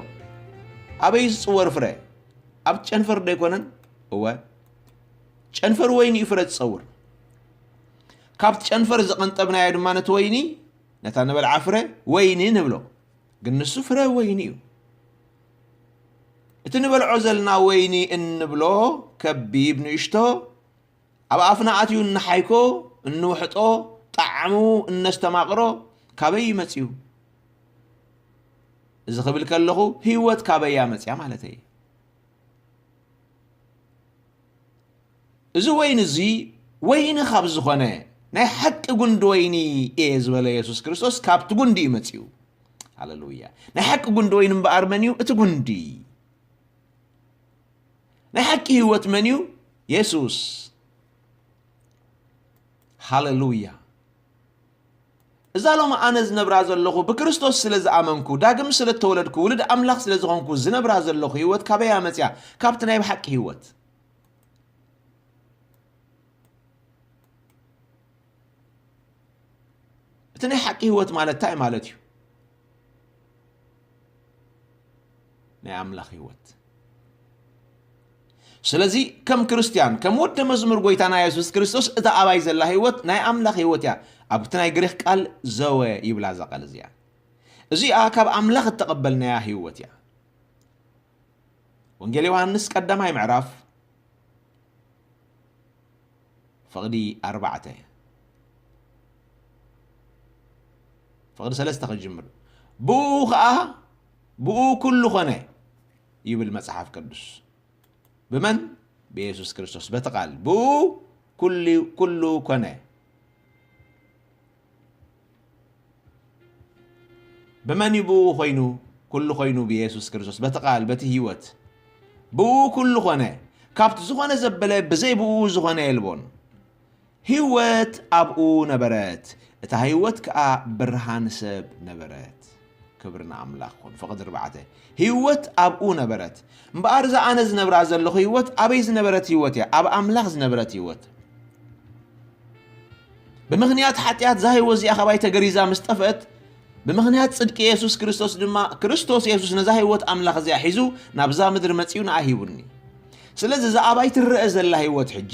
ኣበይ ዝጽወር ፍረ? ኣብቲ ጨንፈር ዶ ኣይኮነን? እወ፣ ጨንፈር ወይኒ እዩ ፍረ ዝጸውር። ካብቲ ጨንፈር ዝቐንጠብናዮ ድማ ነቲ ወይኒ፣ ነታ ንበልዓ ፍረ ወይኒ ንብሎ። ግን ንሱ ፍረ ወይኒ እዩ። እቲ ንበልዖ ዘለና ወይኒ እንብሎ ከቢብ ንእሽቶ፣ ኣብ ኣፍና ኣትዩ እንሓይኮ፣ እንውሕጦ፣ ጣዕሙ እነስተማቕሮ ካበይ እዩ መጺኡ? እዚ ክብል ከለኹ ህይወት ካበይ እያ መጺኣ ማለተይ። እዚ ወይኒ እዚ ወይኒ ካብ ዝኾነ ናይ ሓቂ ጉንዲ ወይኒ እየ ዝበለ የሱስ ክርስቶስ ካብቲ ጉንዲ እዩ መጺኡ። ሃሌሉያ። ናይ ሓቂ ጉንዲ ወይኒ እምበኣር መን እዩ? እቲ ጉንዲ። ናይ ሓቂ ህይወት መን እዩ? የሱስ። ሃሌሉያ። እዛ ሎሚ ኣነ ዝነብራ ዘለኹ፣ ብክርስቶስ ስለ ዝኣመንኩ፣ ዳግም ስለ እተወለድኩ፣ ውሉድ ኣምላኽ ስለ ዝኾንኩ ዝነብራ ዘለኹ ህይወት ካበይ እያ መጺኣ? ካብቲ ናይ ብሓቂ ህይወት። እቲ ናይ ሓቂ ህይወት ማለት እንታይ ማለት እዩ? ናይ ኣምላኽ ህይወት። ስለዚ ከም ክርስትያን፣ ከም ወዲ መዝሙር ጎይታና የሱስ ክርስቶስ፣ እታ ኣባይ ዘላ ህይወት ናይ ኣምላኽ ህይወት እያ። ኣብቲ ናይ ግሪኽ ቃል ዘወ ይብላ እዛ ቃል እዚኣ። እዚኣ ካብ ኣምላኽ እተቐበልናያ ህይወት እያ። ወንጌል ዮሃንስ ቀዳማይ ምዕራፍ ፍቕዲ ኣርባዕተ፣ ፍቕዲ ሰለስተ ክጅምር፣ ብኡ ኸኣ፣ ብኡ ኩሉ ኾነ ይብል መጽሓፍ ቅዱስ። ብመን? ብየሱስ ክርስቶስ። በቲ ቃል ብኡ ኩሉ፣ ኩሉ ኮነ። ብመን እዩ ብኡ ኮይኑ? ኩሉ ኮይኑ ብየሱስ ክርስቶስ፣ በቲ ቃል፣ በቲ ህይወት። ብኡ ኩሉ ኮነ። ካብቲ ዝኾነ ዘበለ ብዘይ ብኡ ዝኾነ የልቦን። ህይወት ኣብኡ ነበረት፣ እታ ህይወት ከኣ ብርሃን ሰብ ነበረት። ክብሪ ንኣምላኽ ይኹን። ፍቕዲ ኣርባዕተ፣ ህይወት ኣብኡ ነበረት። እምበኣር እዛ ኣነ ዝነብራ ዘለኹ ህይወት ኣበይ ዝነበረት ህይወት እያ? ኣብ ኣምላኽ ዝነበረት ህይወት። ብምኽንያት ሓጢኣት እዛ ህይወት እዚኣ ካባይ ተገሪዛ ምስ ጠፍአት፣ ብምኽንያት ጽድቂ የሱስ ክርስቶስ ድማ፣ ክርስቶስ የሱስ ነዛ ህይወት ኣምላኽ እዚኣ ሒዙ ናብዛ ምድሪ መጺኡ ንኣይ ሂቡኒ። ስለዚ እዛ ኣባይ ትረአ ዘላ ህይወት ሕጂ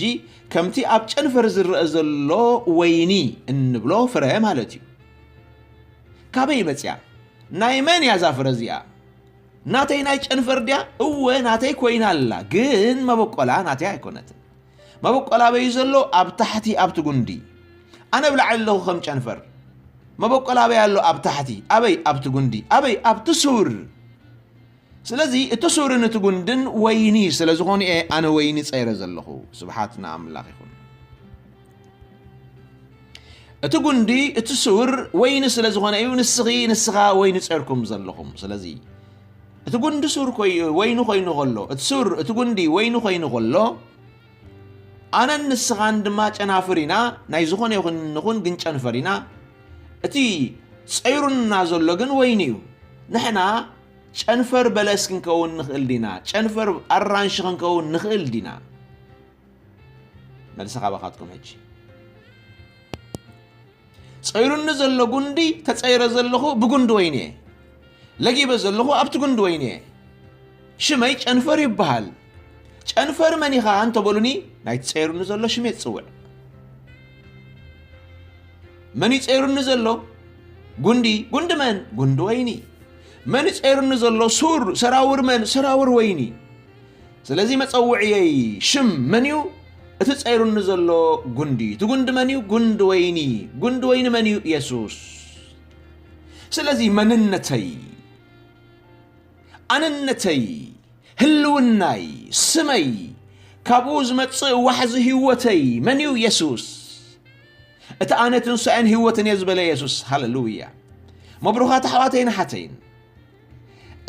ከምቲ ኣብ ጨንፈር ዝረአ ዘሎ ወይኒ እንብሎ ፍረ ማለት እዩ። ካበይ መጽያ? ናይ መን እያ እዛ ፍረ እዚኣ? ናተይ ናይ ጨንፈር ድያ? እወ፣ ናተይ ኮይና ኣላ፣ ግን መበቆላ ናተይ ኣይኮነትን። መበቆላ ኣበይ ዘሎ? ኣብ ታሕቲ ኣብቲ ጉንዲ። ኣነ ኣብ ላዕሊ ኣለኹ ከም ጨንፈር። መበቆላ ኣበይ ኣሎ? ኣብ ታሕቲ። ኣበይ? ኣብቲ ጉንዲ። ኣበይ? ኣብቲ ሱር። ስለዚ እቲ ሱርን እቲ ጉንድን ወይኒ ስለ ዝኾኑ እየ ኣነ ወይኒ ጸይረ ዘለኹ። ስብሓት ንኣምላኽ ይኹን። እቲ ጉንዲ፣ እቲ ሱር ወይኒ ስለ ዝኾነ እዩ፣ ንስኺ፣ ንስኻ ወይኒ ጸይርኩም ዘለኹም። ስለዚ እቲ ጉንዲ ሱር ኮይ-፣ ወይኒ ኮይኑ ከሎ፣ እቲ ሱር፣ እቲ ጉንዲ ወይኒ ኮይኑ ከሎ፣ ኣነን ንስኻን ድማ ጨናፍር ኢና፣ ናይ ዝኾነ ይኹን ንኹን ግን ጨንፈር ኢና። እቲ ጸይሩና ዘሎ ግን ወይኒ እዩ። ንሕና ጨንፈር በለስ ክንከውን ንኽእል ዲና? ጨንፈር ኣራንሺ ክንከውን ንኽእል ዲና? መልሲ ካባኻትኩም ሕጂ። ጸይሩኒ ዘሎ ጉንዲ፣ ተጸይረ ዘለኹ ብጉንዲ ወይኒ እየ። ለጊበ ዘለኹ ኣብቲ ጉንዲ ወይኒ እየ። ሽመይ ጨንፈር ይበሃል። ጨንፈር መን ኢኻ እንተበሉኒ፣ ናይቲ ጸይሩኒ ዘሎ ሽም እየ ዝጽውዕ። መን እዩ ጸይሩኒ ዘሎ? ጉንዲ። ጉንዲ መን? ጉንዲ ወይኒ። መን እዩ ጸይሩኒ ዘሎ? ሱር። ሰራውር መን? ሰራውር ወይኒ። ስለዚ መጸውዕየይ ሽም መን እዩ? እቲ ጸይሩኒ ዘሎ ጉንዲ። እቲ ጉንዲ መን እዩ? ጉንዲ ወይኒ። ጉንዲ ወይኒ መን እዩ? የሱስ። ስለዚ መንነተይ፣ ኣንነተይ፣ ህልውናይ፣ ስመይ፣ ካብኡ ዝመጽእ ዋሕዚ ህይወተይ መን እዩ? የሱስ። እቲ ኣነ ትንሳኤን ህይወትን እየ ዝበለ የሱስ። ሃሌሉያ። መብሩኻት ኣሕዋተይን ኣሓተይን፣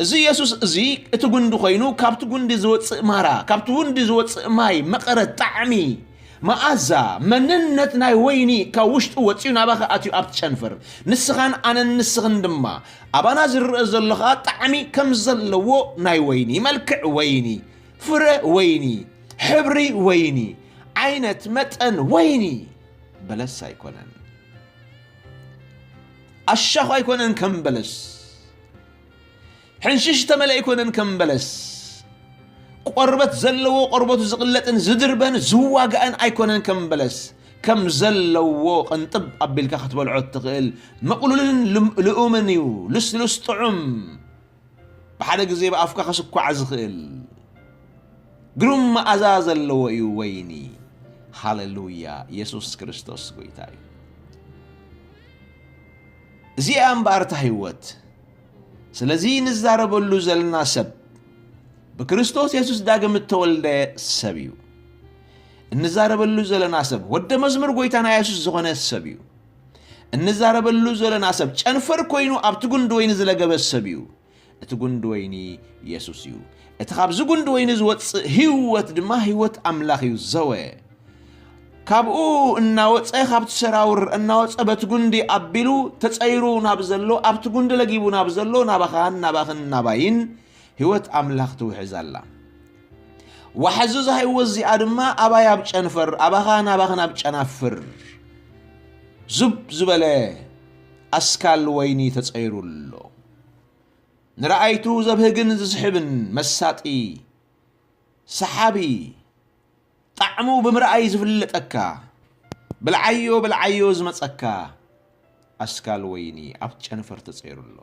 እዚ የሱስ እዚ እቲ ጉንዲ ኮይኑ፣ ካብቲ ጉንዲ ዝወጽእ ማራ፣ ካብቲ ጉንዲ ዝወጽእ ማይ፣ መቐረት፣ ጣዕሚ፣ መኣዛ፣ መንነት ናይ ወይኒ ካብ ውሽጡ ወጺኡ ናባኻ ኣትዩ ኣብቲ ጨንፈር። ንስኻን ኣነን ንስኽን ድማ ኣባና ዝረአ ዘሎ ኸኣ ጣዕሚ ከም ዘለዎ ናይ ወይኒ፣ መልክዕ ወይኒ፣ ፍረ ወይኒ፣ ሕብሪ ወይኒ፣ ዓይነት መጠን ወይኒ። በለስ ኣይኮነን። ኣሻኹ ኣይኮነን ከም በለስ። ሕንሽሽ ተመለ ኣይኮነን ከም በለስ። ቆርበት ዘለዎ ቆርበቱ ዝቕለጥን ዝድርበን ዝዋጋእን ኣይኮነን ከም በለስ። ከም ዘለዎ ቅንጥብ ኣቢልካ ክትበልዖ እትኽእል ምቕሉልን ልም-፣ ልኡምን እዩ። ልስሉስ ጥዑም። ብሓደ ግዜ ብኣፍካ ክስኳዕ ዝኽእል ግሩም መኣዛ ዘለዎ እዩ ወይኒ። ሃሌሉያ! የሱስ ክርስቶስ ጐይታ እዩ። እዚኣ እምበኣር እታ ህይወት። ስለዚ ንዛረበሉ ዘለና ሰብ ብክርስቶስ የሱስ ዳግም እተወልደ ሰብ እዩ። እንዛረበሉ ዘለና ሰብ ወደ መዝሙር ጐይታና የሱስ ዝኾነ ሰብ እዩ። እንዛረበሉ ዘለና ሰብ ጨንፈር ኮይኑ ኣብቲ ጉንዲ ወይኒ ዝለገበ ሰብ እዩ። እቲ ጉንዲ ወይኒ የሱስ እዩ። እቲ ካብዚ ጉንዲ ወይኒ ዝወጽእ ህይወት ድማ ህይወት ኣምላኽ እዩ። ዘወ ካብኡ እናወጸ፣ ካብቲ ሰራውር እናወጸ፣ በቲ ጉንዲ ኣቢሉ ተጸይሩ ናብ ዘሎ፣ ኣብቲ ጉንዲ ለጊቡ ናብ ዘሎ፣ ናባኻን ናባኽን ናባይን ህይወት ኣምላኽ ትውሕዝ ኣላ። ዋሕዚ እዛ ህይወት እዚኣ ድማ ኣባይ ኣብ ጨንፈር፣ ኣባኻ ናባኽን ኣብ ጨናፍር ዙብ ዝበለ ኣስካል ወይኒ ተጸይሩ ኣሎ። ንረኣይቱ ዘብህግን ዝስሕብን መሳጢ ሰሓቢ ጣዕሙ ብምርኣይ ዝፍለጠካ፣ ብልዓዮ ብልዓዮ ዝመጸካ፣ ኣስካል ወይኒ ኣብቲ ጨንፈር ተጸይሩ ኣሎ።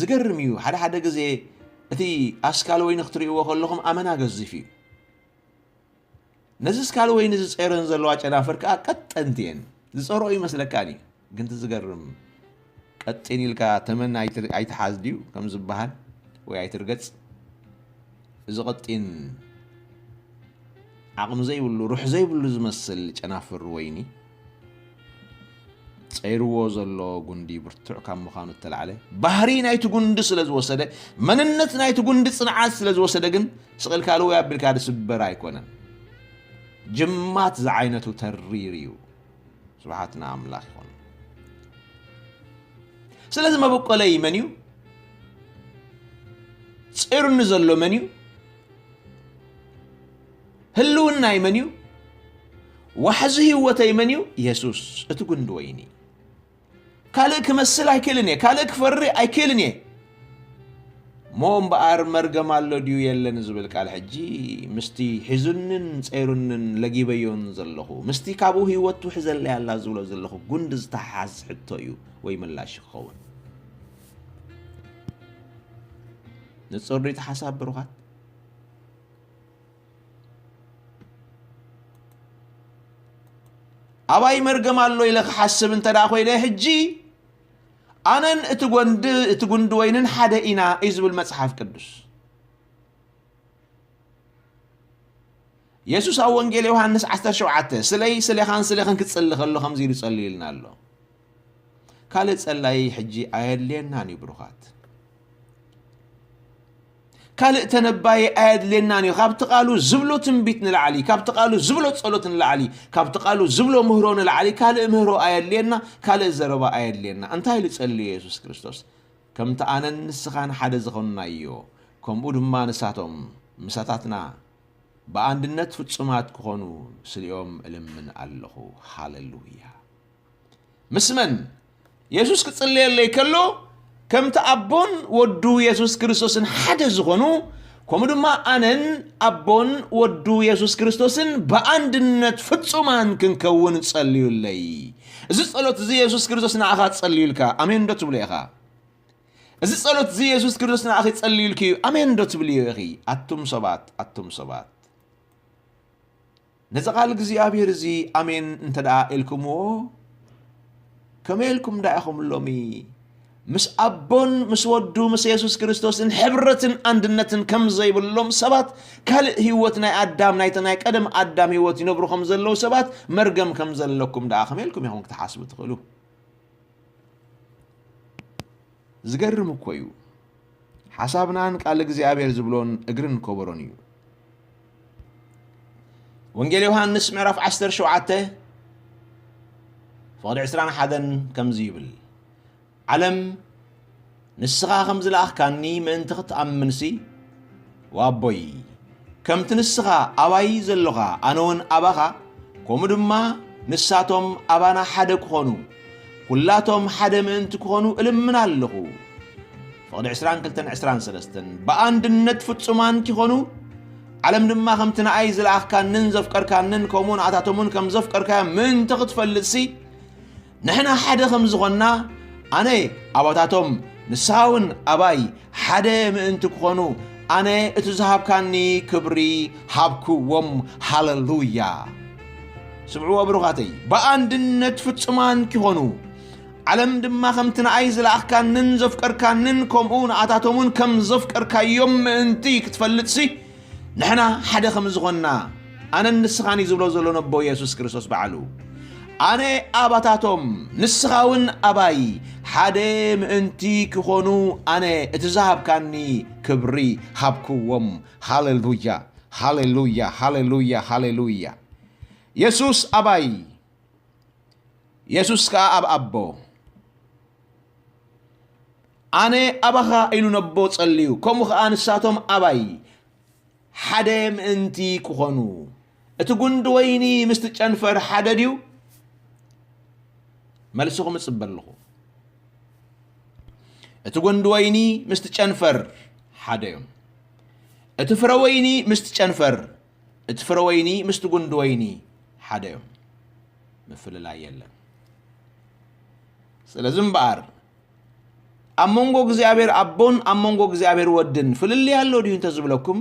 ዝገርም እዩ፣ ሓደ ሓደ ግዜ እቲ ኣስካል ወይኒ ክትርእይዎ ከለኹም ኣመና ገዚፍ እዩ። ነዚ ኣስካል ወይኒ ዝጸይረን ዘለዋ ጨናፍር ከኣ ቀጠንቲ እየን። ዝጸርኦ ይመስለካን እዩ። ግን እቲ ዝገርም፣ ቀጢን ኢልካ ተመን ኣይት-፣ ኣይትሓዝ ድዩ ከም ዝበሃል፣ ወይ ኣይትርገጽ? እዚ ቀጢን ዓቕሚ ዘይብሉ፣ ሩሕ ዘይብሉ ዝመስል ጨናፍር ወይኒ፣ ጸይርዎ ዘሎ ጉንዲ ብርቱዕ ካብ ምዃኑ እተላዕለ፣ ባህሪ ናይቲ ጉንዲ ስለ ዝወሰደ፣ መንነት ናይቲ ጉንዲ ጽንዓት ስለ ዝወሰደ ግን፣ ስቕ ኢልካ ልውይ ኣቢልካ ዝስበር ኣይኮነን። ጅማት ዝዓይነቱ ተሪር እዩ። ስብሓት ንኣምላኽ ይኹን። ስለዚ መበቆለይ መን እዩ? ጸይሩኒ ዘሎ መን እዩ? ህልውናይ መን እዩ? ዋሕዚ ህይወተይ መን እዩ? የሱስ፣ እቲ ጉንዲ ወይኒ። ካልእ ክመስል ኣይክእልን እየ፣ ካልእ ክፈሪ ኣይክእልን እየ። እሞ እምበኣር መርገም ኣሎ ድዩ የለን ዝብል ቃል ሕጂ ምስቲ ሒዙንን ጸይሩንን ለጊበዮን ዘለኹ፣ ምስቲ ካብኡ ህይወት ትውሕዘለይ ኣላ ዝብሎ ዘለኹ ጉንዲ ዝተሓዝ ሕቶ እዩ ወይ ምላሽ ክኸውን። ንጹር ድዩ እቲ ሓሳብ ብሩኻት? ኣባይ መርገም ኣሎ ኢለ ክሓስብ እንተ ደኣ ኮይነ፣ ሕጂ ኣነን እቲ ጎንዲ-፣ እቲ ጉንዲ ወይንን ሓደ ኢና እዩ ዝብል መጽሓፍ ቅዱስ። የሱስ ኣብ ወንጌል ዮሃንስ ዓሰርተ ሸውዓተ፣ ስለይ፣ ስሌኻን ስሌኽን ክጽሊ ከሎ ከምዚ ኢሉ ጸልዩልና ኣሎ። ካልእ ጸላይ ሕጂ ኣየድልየናን እዩ ብሩኻት። ካልእ ተነባይ ኣየድልየናን እዩ። ካብቲ ቃሉ ዝብሎ ትንቢት ንላዕሊ፣ ካብቲ ቃሉ ዝብሎ ጸሎት ንላዕሊ፣ ካብቲ ቃሉ ዝብሎ ምህሮ ንላዕሊ ካልእ ምህሮ ኣየድልየና፣ ካልእ ዘረባ ኣየድልየና። እንታይ ኢሉ ጸልዩ የሱስ ክርስቶስ? ከምቲ ኣነን ንስኻን ሓደ ዝኾንናዮ፣ ከምኡ ድማ ንሳቶም ምሳታትና ብኣንድነት ፍጹማት ክኾኑ ስሊኦም እልምን ኣለኹ። ሃሌሉያ። ምስ መን? የሱስ ክጽልየለይ ከሎ፣ ከምቲ ኣቦን ወዱ የሱስ ክርስቶስን ሓደ ዝኾኑ፣ ከምኡ ድማ ኣነን ኣቦን ወዱ የሱስ ክርስቶስን ብኣንድነት ፍጹማን ክንከውን ጸልዩለይ። እዚ ጸሎት እዚ የሱስ ክርስቶስ ንዓኻ ጸልዩልካ። ኣሜን ዶ ትብሎ ኢኻ? እዚ ጸሎት እዚ የሱስ ክርስቶስ ንዓኺ ጸልዩልኪ እዩ። ኣሜን ዶ ትብልዮ ኢኺ? ኣቱም ሰባት፣ ኣቱም ሰባት። ነዚ ቃል እግዚኣብሔር እዚ ኣሜን እንተ ደኣ ኢልኩምዎ፣ ከመይ ኢልኩም ደኣ ኢኹም ሎሚ ምስ ኣቦን ምስ ወዱ ምስ የሱስ ክርስቶስን ሕብረትን ኣንድነትን ከም ዘይብሎም ሰባት፣ ካልእ ህይወት ናይ ኣዳም፣ ናይቲ ናይ ቀደም ኣዳም ህይወት ይነብሩ ከም ዘለዉ ሰባት፣ መርገም ከም ዘለኩም ደኣ ከመይ ኢልኩም ኢኹም ክትሓስቡ ትኽእሉ? ዝገርም እኮ እዩ። ሓሳብናን ቃል እግዚኣብሔር ዝብሎን እግርን ከበሮን እዩ። ወንጌል ዮሃንስ ምዕራፍ ዓሰርተ ሸውዓተ ፍቕዲ ዕስራን ሓደን ከምዚ ይብል፣ ዓለም ንስኻ ከም ዝለኣኽካኒ ምእንቲ ክትኣምንሲ፣ ወኣቦይ፣ ከምቲ ንስኻ ኣባይ ዘሎኻ፣ ኣነ እውን ኣባኻ፣ ከምኡ ድማ ንሳቶም ኣባና ሓደ ክኾኑ፣ ኩላቶም ሓደ ምእንቲ ክኾኑ እልምን ኣለኹ። ፍቕዲ ዕስራን ክልተን ዕስራን ሰለስተን፣ ብኣንድነት ፍጹማን ኪኾኑ፣ ዓለም ድማ ከምቲ ንኣይ ዝለኣኽካንን ዘፍቀርካንን፣ ከምኡ ንኣታቶምን ከም ዘፍቀርካዮም ምእንቲ ክትፈልጥሲ፣ ንሕና ሓደ ከም ዝኾንና፣ ኣነ ኣባታቶም፣ ንስኻ እውን ኣባይ ሓደ ምእንቲ ክኾኑ፣ ኣነ እቲ ዝሃብካኒ ክብሪ ሃብክዎም። ሃሌሉያ! ስምዕዎ ብሩኻተይ፣ ብኣንድነት ፍጹማን ኪኾኑ፣ ዓለም ድማ ከምቲ ንኣይ ዝለኣኽካንን ዘፍቀርካንን፣ ከምኡ ንኣታቶም እውን ከም ዘፍቀርካዮም ምእንቲ ክትፈልጥሲ፣ ንሕና ሓደ ከም ዝኾንና፣ ኣነን ንስኻን እዩ ዝብሎ ዘሎ ነቦ የሱስ ክርስቶስ ባዕሉ። ኣነ ኣባታቶም፣ ንስኻ እውን ኣባይ፣ ሓደ ምእንቲ ክኾኑ፣ ኣነ እቲ ዝሃብካኒ ክብሪ ሃብክዎም። ሃሌሉያ፣ ሃሌሉያ፣ ሃሌሉያ፣ ሃሌሉያ። የሱስ ኣባይ፣ የሱስ ከኣ ኣብ ኣቦ። ኣነ ኣባኻ ኢሉ ነቦ ጸልዩ፣ ከምኡ ኸኣ ንሳቶም ኣባይ ሓደ ምእንቲ ክኾኑ። እቲ ጉንዲ ወይኒ ምስቲ ጨንፈር ሓደ ድዩ? መልስኹም እጽበ ኣለኹ። እቲ ጉንዲ ወይኒ ምስቲ ጨንፈር ሓደ እዮም። እቲ ፍረ ወይኒ ምስቲ ጨንፈር፣ እቲ ፍረ ወይኒ ምስቲ ጉንዲ ወይኒ ሓደ እዮም። ምፍልላይ የለን። ስለዚ እምበኣር ኣብ መንጎ እግዚኣብሔር ኣቦን ኣብ መንጎ እግዚኣብሔር ወድን ፍልልይ ኣሎ ድዩ እንተዝብለኩም፣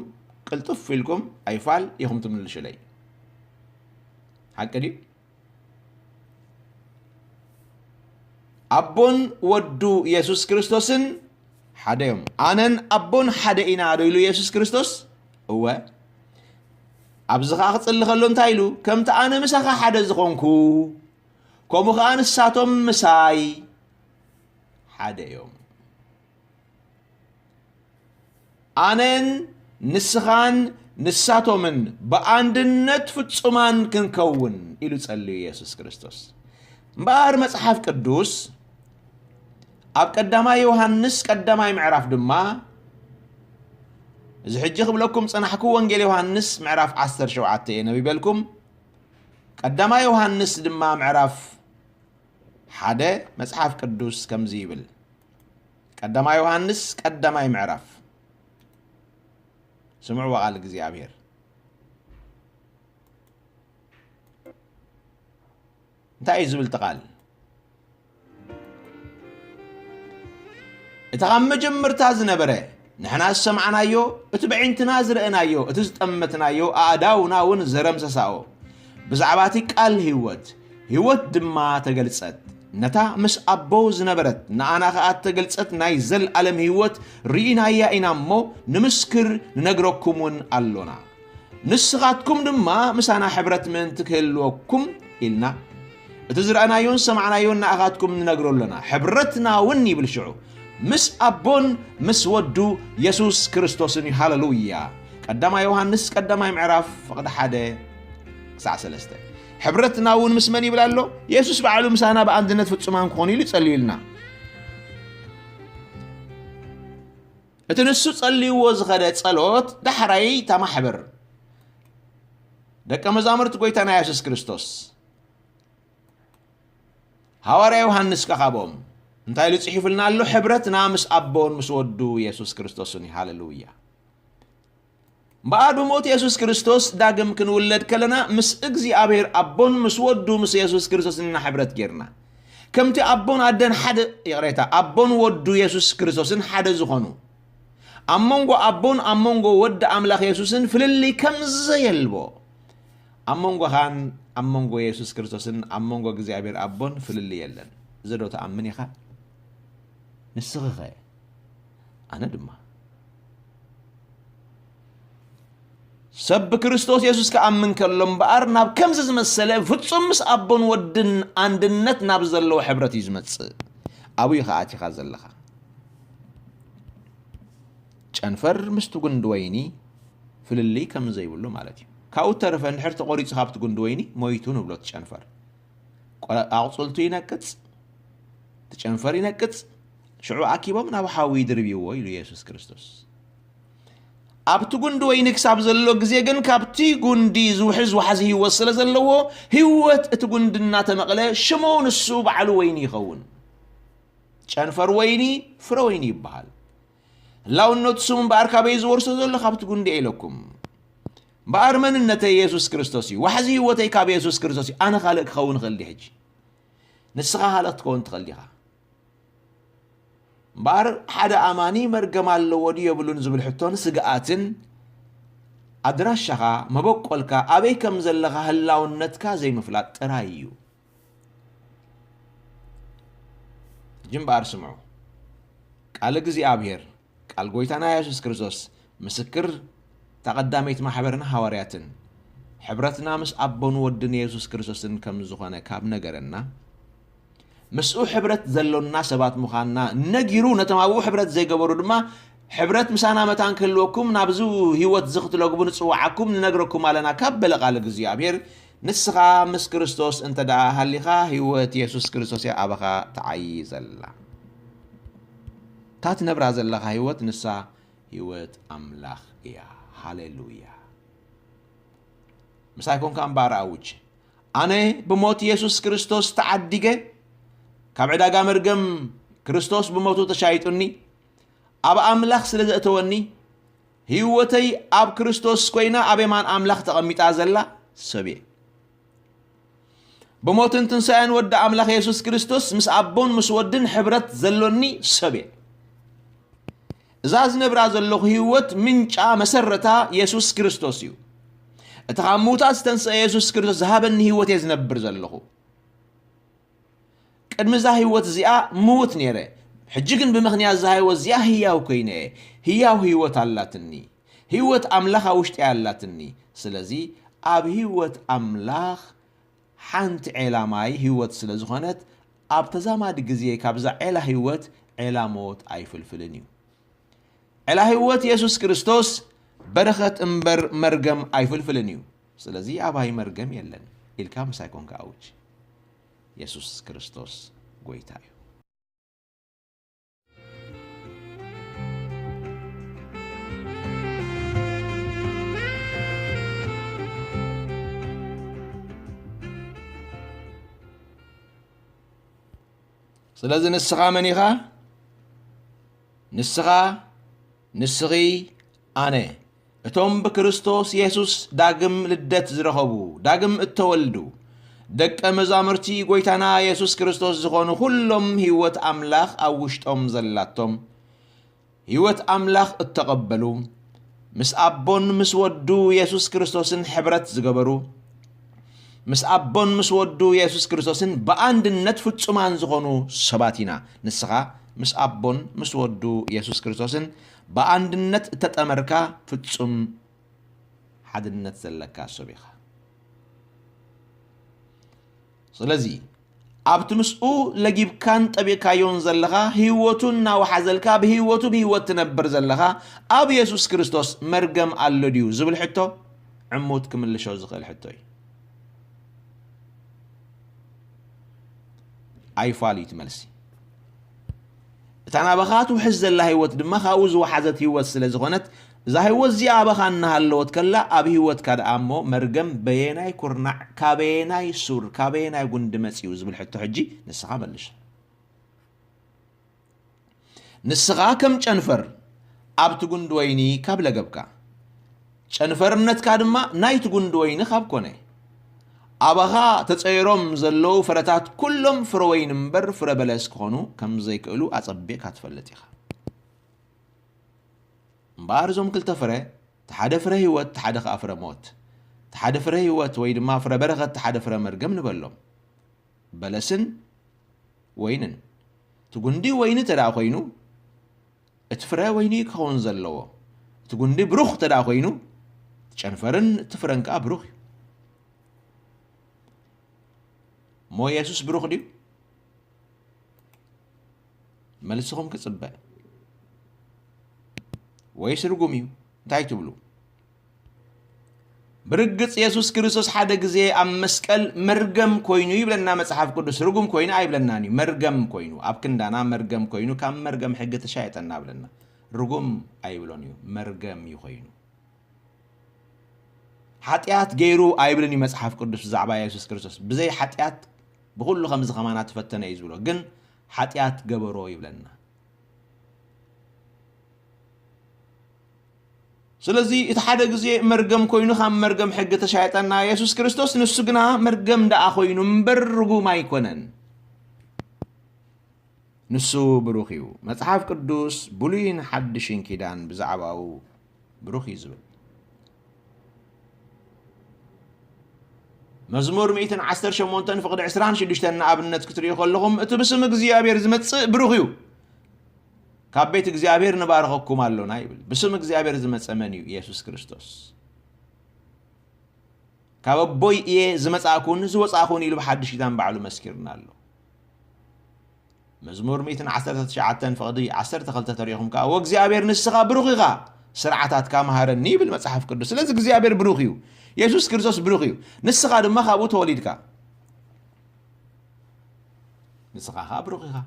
ቅልጥፍ ኢልኩም ኣይፋል ኢኹም ትምልሹለይ። ሓቂ ድዩ? ኣቦን ወዱ የሱስ ክርስቶስን ሓደ እዮም። ኣነን ኣቦን ሓደ ኢና ዶ ኢሉ የሱስ ክርስቶስ? እወ። ኣብዚ ኸኣ ክጽሊ ከሎ እንታይ ኢሉ? ከምቲ ኣነ ምሳኻ ሓደ ዝኾንኩ፣ ከምኡ ኸኣ ንሳቶም ምሳይ ሓደ እዮም። ኣነን ንስኻን ንሳቶምን ብኣንድነት ፍጹማን ክንከውን ኢሉ ጸልዩ የሱስ ክርስቶስ። እምበኣር መጽሓፍ ቅዱስ ኣብ ቀዳማይ ዮሃንስ ቀዳማይ ምዕራፍ ድማ፣ እዚ ሕጂ ክብለኩም ጸናሕኩ፣ ወንጌል ዮሃንስ ምዕራፍ ዓሰርተ ሸውዓተ እየ ነቢበልኩም። ቀዳማይ ዮሃንስ ድማ ምዕራፍ ሓደ መጽሓፍ ቅዱስ ከምዚ ይብል። ቀዳማይ ዮሃንስ ቀዳማይ ምዕራፍ። ስምዕዎ ቃል እግዚኣብሔር። እንታይ እዩ ዝብል እቲ ቃል? እቲ ካብ መጀመርታ ዝነበረ፣ ንሕና ዝሰማዕናዮ፣ እቲ ብዒንትና ዝረእናዮ፣ እቲ ዝጠመትናዮ፣ ኣእዳውና እውን ዘረምሰሳኦ፣ ብዛዕባ እቲ ቃል ህይወት፣ ህይወት ድማ ተገልጸት። ነታ ምስ ኣቦ ዝነበረት፣ ንኣና ኸኣ እተገልጸት ናይ ዘለኣለም ህይወት ርኢናያ ኢና እሞ፣ ንምስክር ንነግረኩም እውን ኣሎና። ንስኻትኩም ድማ ምሳና ሕብረት ምእንቲ ክህልወኩም ኢልና፣ እቲ ዝረኣናዮን ዝሰማዕናዮን ንኣኻትኩም ንነግሮ ኣሎና። ሕብረትና እውን ይብል ሽዑ ምስ ኣቦን ምስ ወዱ የሱስ ክርስቶስን እዩ። ሃለሉያ። ቀዳማይ ዮሃንስ ቀዳማይ ምዕራፍ ፍቕዲ ሓደ ክሳዕ ሰለስተ። ሕብረትና እውን ምስ መን ይብል ኣሎ? የሱስ ባዕሉ ምሳና ብኣንድነት ፍጹማን ክኾኑ ኢሉ ጸልዩልና። እቲ ንሱ ጸልይዎ ዝኸደ ጸሎት ዳሕራይ ተማሕብር። ደቀ መዛሙርቲ ጎይታና የሱስ ክርስቶስ፣ ሃዋርያ ዮሃንስ ከ ካብኦም እንታይ ኢሉ ጽሒፉልና ኣሎ? ሕብረትና ምስ ኣቦን ምስ ወዱ የሱስ ክርስቶስን እዩ። ሃለሉያ። እምበኣር ብሞት የሱስ ክርስቶስ ዳግም ክንውለድ ከለና ምስ እግዚኣብሔር ኣቦን ምስ ወዱ ምስ የሱስ ክርስቶስን ኢና ሕብረት ጌርና። ከምቲ ኣቦን ኣደን ሓደ፣ ይቕሬታ፣ ኣቦን ወዱ የሱስ ክርስቶስን ሓደ ዝኾኑ፣ ኣብ መንጎ ኣቦን ኣብ መንጎ ወዲ ኣምላኽ የሱስን ፍልልይ ከም ዘየልቦ፣ ኣብ መንጎኻን ኣብ መንጎ የሱስ ክርስቶስን ኣብ መንጎ እግዚኣብሔር ኣቦን ፍልልይ የለን። እዚ ዶ ትኣምን ኢኻ? ንስኺኸ? ኣነ ድማ። ሰብ ብክርስቶስ የሱስ ክኣምን ከሎ እምበኣር፣ ናብ ከምዚ ዝመሰለ ፍጹም ምስ ኣቦን ወድን ኣንድነት ናብ ዘለዎ ሕብረት እዩ ዝመጽእ። ኣብኡ ኢኻ ኣቲኻ ዘለኻ። ጨንፈር ምስቲ ጉንዲ ወይኒ ፍልልይ ከም ዘይብሉ ማለት እዩ። ካብኡ ተረፈ እንድሕር ተቖሪጹ ካብቲ ጉንዲ ወይኒ፣ ሞይቱ ንብሎ እቲ ጨንፈር። ቆ-፣ ኣቑጽልቱ ይነቅጽ፣ እቲ ጨንፈር ይነቅጽ፣ ሽዑ ኣኪቦም ናብ ሓዊ ይድርብይዎ ኢሉ የሱስ ክርስቶስ። ኣብቲ ጉንዲ ወይኒ ክሳብ ዘሎ ግዜ ግን ካብቲ ጉንዲ ዝውሕዝ ዋሕዚ ህይወት ስለ ዘለዎ፣ ህይወት እቲ ጉንዲ እናተመቕለ ሽሙ ንሱ ባዕሉ ወይኒ ይኸውን። ጨንፈር ወይኒ ፍረ ወይኒ ይበሃል። ህላውነቱ ስሙ እምበኣር ካበይ ዝወርሶ ዘሎ ካብቲ ጉንዲ ኢለኩም። እምበኣር መንነተይ የሱስ ክርስቶስ እዩ። ዋሕዚ ህይወተይ ካብ የሱስ ክርስቶስ እዩ። ኣነ ካልእ ክኸውን እኽእል ድየ ሕጂ? ንስኻ ካልእ ክትከውን ትኽእል ዲኻ? እምበኣር ሓደ ኣማኒ መርገም ኣለዎ ድዩ የብሉን ዝብል ሕቶን ስግኣትን ኣድራሻኻ፣ መበቆልካ፣ ኣበይ ከም ዘለኻ ህላውነትካ ዘይምፍላጥ ጥራይ እዩ። ሕጂ እምበኣር ስምዑ። ቃል እግዚኣብሔር፣ ቃል ጐይታና የሱስ ክርስቶስ፣ ምስክር እታ ቀዳመይቲ ማሕበርን ሃዋርያትን፣ ሕብረትና ምስ ኣቦን ወድን የሱስ ክርስቶስን ከም ዝኾነ ካብ ነገረና፣ ምስኡ ሕብረት ዘሎና ሰባት ምዃንና ነጊሩ፣ ነቶም ኣብኡ ሕብረት ዘይገበሩ ድማ፣ ሕብረት ምሳና መታን ክህልወኩም፣ ናብዚ ህይወት እዚ ክትለግቡ ንጽውዓኩም፣ ንነግረኩም ኣለና ካብ በለ ቃል እግዚኣብሔር፣ ንስኻ ምስ ክርስቶስ እንተ ደኣ ሃሊኻ፣ ህይወት የሱስ ክርስቶስ እያ ኣባኻ ትዓዪ ዘላ። እታ ትነብራ ዘለኻ ህይወት፣ ንሳ ህይወት ኣምላኽ እያ። ሃሌሉያ። ምሳይ ኮንካ እምበኣር ኣውጅ። ኣነ ብሞት የሱስ ክርስቶስ ተዓዲገ፣ ካብ ዕዳጋ መርገም ክርስቶስ ብሞቱ ተሻይጡኒ፣ ኣብ ኣምላኽ ስለ ዘእተወኒ፣ ህይወተይ ኣብ ክርስቶስ ኮይና ኣብ የማን ኣምላኽ ተቐሚጣ ዘላ ሰብ እየ። ብሞትን ትንሳኤን ወዲ ኣምላኽ የሱስ ክርስቶስ ምስ ኣቦን ምስ ወድን ሕብረት ዘሎኒ ሰብ እየ። እዛ ዝነብራ ዘለኹ ህይወት ምንጫ መሰረታ የሱስ ክርስቶስ እዩ። እቲ ካብ ምዉታት ዝተንስአ የሱስ ክርስቶስ ዝሃበኒ ህይወት እየ ዝነብር ዘለኹ። ቅድሚ እዛ ህይወት እዚኣ ምዉት ነይረ። ሕጂ ግን ብምኽንያት እዛ ህይወት እዚኣ ህያው ኮይነ እየ። ህያው ህይወት ኣላትኒ። ህይወት ኣምላኽ ኣብ ውሽጢ ኣላትኒ። ስለዚ ኣብ ህይወት ኣምላኽ ሓንቲ ዔላ ማይ ህይወት ስለ ዝኾነት፣ ኣብ ተዛማዲ ግዜ ካብዛ ዔላ ህይወት ዔላ ሞት ኣይፍልፍልን እዩ። ዔላ ህይወት የሱስ ክርስቶስ በረኸት እምበር መርገም ኣይፍልፍልን እዩ። ስለዚ ኣባይ መርገም የለን ኢልካ ምሳይ ኮንካ ኣውጅ። የሱስ ክርስቶስ ጎይታ እዩ። ስለዚ ንስኻ መን ኢኻ? ንስኻ፣ ንስኺ፣ ኣነ፣ እቶም ብክርስቶስ የሱስ ዳግም ልደት ዝረኸቡ፣ ዳግም እተወልዱ፣ ደቀ መዛሙርቲ ጐይታና የሱስ ክርስቶስ ዝኾኑ ኹሎም ህይወት ኣምላኽ ኣብ ውሽጦም ዘላቶም፣ ህይወት ኣምላኽ እተቐበሉ፣ ምስ ኣቦን ምስ ወዱ የሱስ ክርስቶስን ሕብረት ዝገበሩ፣ ምስ ኣቦን ምስ ወዱ የሱስ ክርስቶስን ብኣንድነት ፍጹማን ዝኾኑ ሰባት ኢና። ንስኻ ምስ ኣቦን ምስ ወዱ የሱስ ክርስቶስን ብኣንድነት እተጠመርካ ፍጹም ሓድነት ዘለካ ሰብ ኢኻ። ስለዚ ኣብቲ ምስኡ ለጊብካን ጠቢቕካዮን ዘለኻ፣ ህይወቱ እናወሓዘልካ፣ ብህይወቱ ብህይወት ትነብር ዘለኻ፣ ኣብ የሱስ ክርስቶስ መርገም ኣሎ ድዩ ዝብል ሕቶ ዕሙት ክምልሾ ዝኽእል ሕቶ እዩ። ኣይፋል እዩ እቲ መልሲ። እታ ናባኻ ትውሕዝ ዘላ ህይወት ድማ ካብኡ ዝወሓዘት ህይወት ስለ ዝኾነት፣ እዛ ህይወት እዚኣ ኣባኻ እናሃለወት ከላ፣ ኣብ ህይወትካ ደኣ እሞ መርገም በየናይ ኩርናዕ፣ ካበየናይ ሱር፣ ካበየናይ ጉንዲ መጺኡ ዝብል ሕቶ ሕጂ ንስኻ መልሶ። ንስኻ ከም ጨንፈር ኣብቲ ጉንዲ ወይኒ ካብ ለገብካ፣ ጨንፈርነትካ ድማ ናይቲ ጉንዲ ወይኒ ካብ ኮነ፣ ኣባኻ ተጸይሮም ዘለዉ ፍረታት ኩሎም ፍረ ወይኒ እምበር ፍረ በለስ ክኾኑ ከም ዘይክእሉ ኣጸቢቕካ ትፈልጥ ኢኻ። እምበኣር እዞም ክልተ ፍረ፣ እቲ ሓደ ፍረ ህይወት፣ እቲ ሓደ ኸኣ ፍረ ሞት፣ እቲ ሓደ ፍረ ህይወት ወይ ድማ ፍረ በረኸት፣ እቲ ሓደ ፍረ መርገም ንበሎም። በለስን ወይንን። እቲ ጉንዲ ወይኒ እንተ ደኣ ኾይኑ፣ እቲ ፍረ ወይኒ እዩ ክኸውን ዘለዎ። እቲ ጉንዲ ብሩኽ እንተ ደኣ ኾይኑ፣ እቲ ጨንፈርን እቲ ፍረን ከኣ ብሩኽ እዩ። እሞ የሱስ ብሩኽ ድዩ? መልስኹም ክጽበ። ወይስ ርጉም እዩ? እንታይ ትብሉ? ብርግጽ የሱስ ክርስቶስ ሓደ ግዜ ኣብ መስቀል መርገም ኮይኑ ይብለና መጽሓፍ ቅዱስ። ርጉም ኮይኑ ኣይብለናን እዩ። መርገም ኮይኑ፣ ኣብ ክንዳና መርገም ኮይኑ፣ ካብ መርገም ሕጊ ተሻየጠና ብለና። ርጉም ኣይብሎን እዩ። መርገም እዩ ኮይኑ። ሓጢኣት ገይሩ ኣይብልን እዩ መጽሓፍ ቅዱስ ብዛዕባ የሱስ ክርስቶስ። ብዘይ ሓጢኣት ብኹሉ ከምዚ ከማና ተፈተነ እዩ ዝብሎ። ግን ሓጢኣት ገበሮ ይብለና። ስለዚ እቲ ሓደ ግዜ መርገም ኮይኑ ካብ መርገም ሕጊ ተሻየጠና የሱስ ክርስቶስ፣ ንሱ ግና መርገም ደኣ ኮይኑ እምበር ርጉም ኣይኮነን። ንሱ ብሩኽ እዩ። መጽሓፍ ቅዱስ ብሉይን ሓድሽን ኪዳን ብዛዕባኡ ብሩኽ እዩ ዝብል። መዝሙር ሚእትን ዓሰርተ ሸሞንተን ፍቕዲ ዕስራን ሽዱሽተን ንኣብነት ክትርእዩ ከለኹም፣ እቲ ብስም እግዚኣብሔር ዝመጽእ ብሩኽ እዩ። ካብ ቤት እግዚኣብሔር ንባርኸኩም ኣሎና ይብል። ብስም እግዚኣብሔር ዝመጸ መን እዩ? የሱስ ክርስቶስ። ካብ ኣቦይ እየ ዝመጻእኩን ዝወጻእኩን ኢሉ ብሓድሽ ኪዳን ባዕሉ መስኪርና ኣሎ። መዝሙር ሚእትን ዓሰርተ ትሽዓተን ፍቕዲ ዓሰርተ ክልተ ተሪኹም ከኣ፣ "ወእግዚኣብሔር ንስኻ ብሩኽ ኢኻ፣ ስርዓታትካ መሃረኒ" ይብል መጽሓፍ ቅዱስ። ስለዚ እግዚኣብሔር ብሩኽ እዩ። የሱስ ክርስቶስ ብሩኽ እዩ። ንስኻ ድማ ካብኡ ተወሊድካ። ንስኻ ኸኣ ብሩኽ ኢኻ።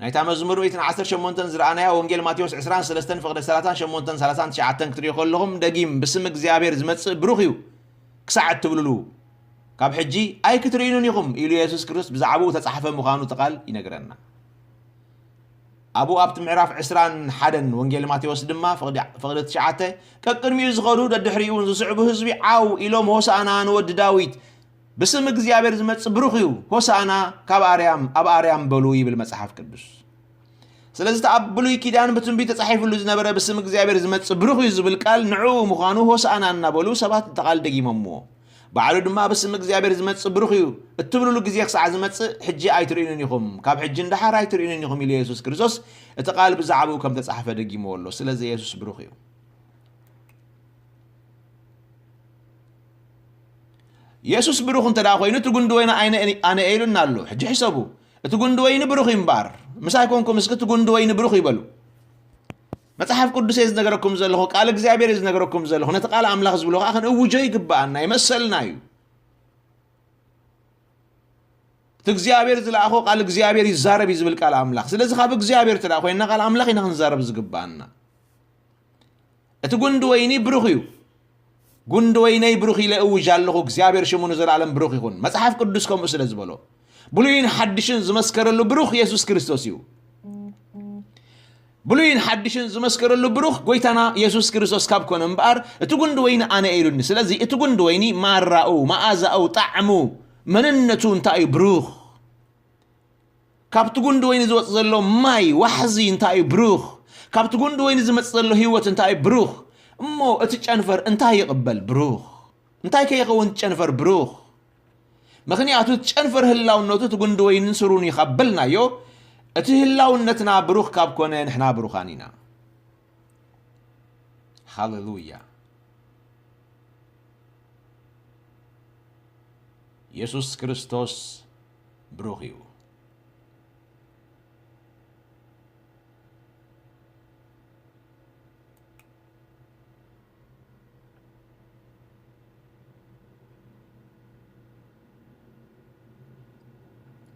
ናይታ መዝሙር ሚእትን ዓሰርተ ሸሞንተን ዝረኣናያ ወንጌል ማቴዎስ ዕስራን ሰለስተን ፍቕዲ ሰላሳን ሸሞንተን ሰላሳን ትሽዓተን ክትርእዩ ከለኹም፣ ደጊም "ብስም እግዚኣብሔር ዝመጽእ ብሩኽ እዩ" ክሳዕ እትብልሉ፣ ካብ ሕጂ ኣይክትርእዩንን ኢኹም ኢሉ የሱስ ክርስቶስ ብዛዕባኡ ተጻሕፈ ምዃኑ እቲ ቃል ይነግረና። ኣብኡ ኣብቲ ምዕራፍ ዕስራን ሓደን ወንጌል ማቴዎስ ድማ ፍቕዲ ፍቕዲ ትሽዓተ፣ ቀቅድሚኡ ዝኸዱ ደድሕሪኡ እውን ዝስዕቡ ህዝቢ ዓው ኢሎም ሆሳእና ንወዲ ዳዊት፣ ብስም እግዚኣብሔር ዝመጽእ ብሩኽ እዩ፣ ሆሳእና ካብ ኣርያም ኣብ ኣርያም በሉ ይብል መጽሓፍ ቅዱስ። ስለዚ እቲ ኣብ ብሉይ ኪዳን ብትንቢት ተጻሒፍሉ ዝነበረ ብስም እግዚኣብሔር ዝመጽእ ብሩኽ እዩ ዝብል ቃል ንዕኡ ምዃኑ ሆሳእና እናበሉ ሰባት እቲ ቃል ደጊሞምዎ። ባዕሉ ድማ ብስም እግዚኣብሔር ዝመጽእ ብሩኽ እዩ እትብልሉ ግዜ ክሳዕ ዝመጽእ ሕጂ ኣይትርእዩንን ኢኹም፣ ካብ ሕጂ ንደሓር ኣይትርእዩንን ኢኹም ኢሉ የሱስ ክርስቶስ እቲ ቃል ብዛዕባኡ ከም ተጻሕፈ ደጊምዎ ኣሎ። ስለዚ የሱስ ብሩኽ እዩ። የሱስ ብሩኽ እንተ ደኣ ኮይኑ እቲ ጉንዲ ወይኒ ኣይነ ኣነ እየ ኢሉና ኣሎ። ሕጂ ሕሰቡ፣ እቲ ጉንዲ ወይኒ ብሩኽ እዩ እምበኣር፣ ምሳይ ኮንኩም እስኪ እቲ ጉንዲ ወይኒ ብሩኽ ይበሉ። መጽሓፍ ቅዱስ እየ ዝነገረኩም ዘለኹ፣ ቃል እግዚኣብሔር እየ ዝነገረኩም ዘለኹ። ነቲ ቃል ኣምላኽ ዝብሎ ከዓ ክንእውጆ ይግብኣና፣ ይመሰልና እዩ። እቲ እግዚኣብሔር ዝለኣኾ ቃል እግዚኣብሔር ይዛረብ እዩ ዝብል ቃል ኣምላኽ። ስለዚ ካብ እግዚኣብሔር እንተ ደኣ ኮይንና ቃል ኣምላኽ ኢና ክንዛረብ ዝግብኣና። እቲ ጉንዲ ወይኒ ብሩኽ እዩ። ጉንዲ ወይነይ ብሩኽ ኢለ እውጅ ኣለኹ፣ እግዚኣብሔር ሽሙ ንዘለኣለም ብሩኽ ይኹን። መጽሓፍ ቅዱስ ከምኡ ስለ ዝበሎ። ብሉይን ሓድሽን ዝመስከረሉ ብሩኽ የሱስ ክርስቶስ እዩ። ብሉይን ሓድሽን ዝመስከረሉ ብሩኽ ጎይታና የሱስ ክርስቶስ ካብ ኮነ እምበኣር፣ እቲ ጉንዲ ወይኒ ኣነ እየ ኢሉኒ። ስለዚ እቲ ጉንዲ ወይኒ ማራኡ፣ መኣዛኡ፣ ጣዕሙ፣ መንነቱ እንታይ እዩ? ብሩኽ። ካብቲ ጉንዲ ወይኒ ዝወጽእ ዘሎ ማይ፣ ዋሕዚ እንታይ እዩ? ብሩኽ። ካብቲ ጉንዲ ወይኒ ዝመጽእ ዘሎ ህይወት እንታይ እዩ? ብሩኽ። እሞ እቲ ጨንፈር እንታይ ይቕበል? ብሩኽ። እንታይ ከይኸውን ጨንፈር? ብሩኽ። ምኽንያቱ እቲ ጨንፈር ህላውነቱ እቲ ጉንዲ ወይንን ስሩን እዩ ካብ በልናዮ፣ እቲ ህላውነትና ብሩኽ ካብ ኮነ ንሕና ብሩኻን ኢና። ሃሌሉያ። የሱስ ክርስቶስ ብሩኽ እዩ።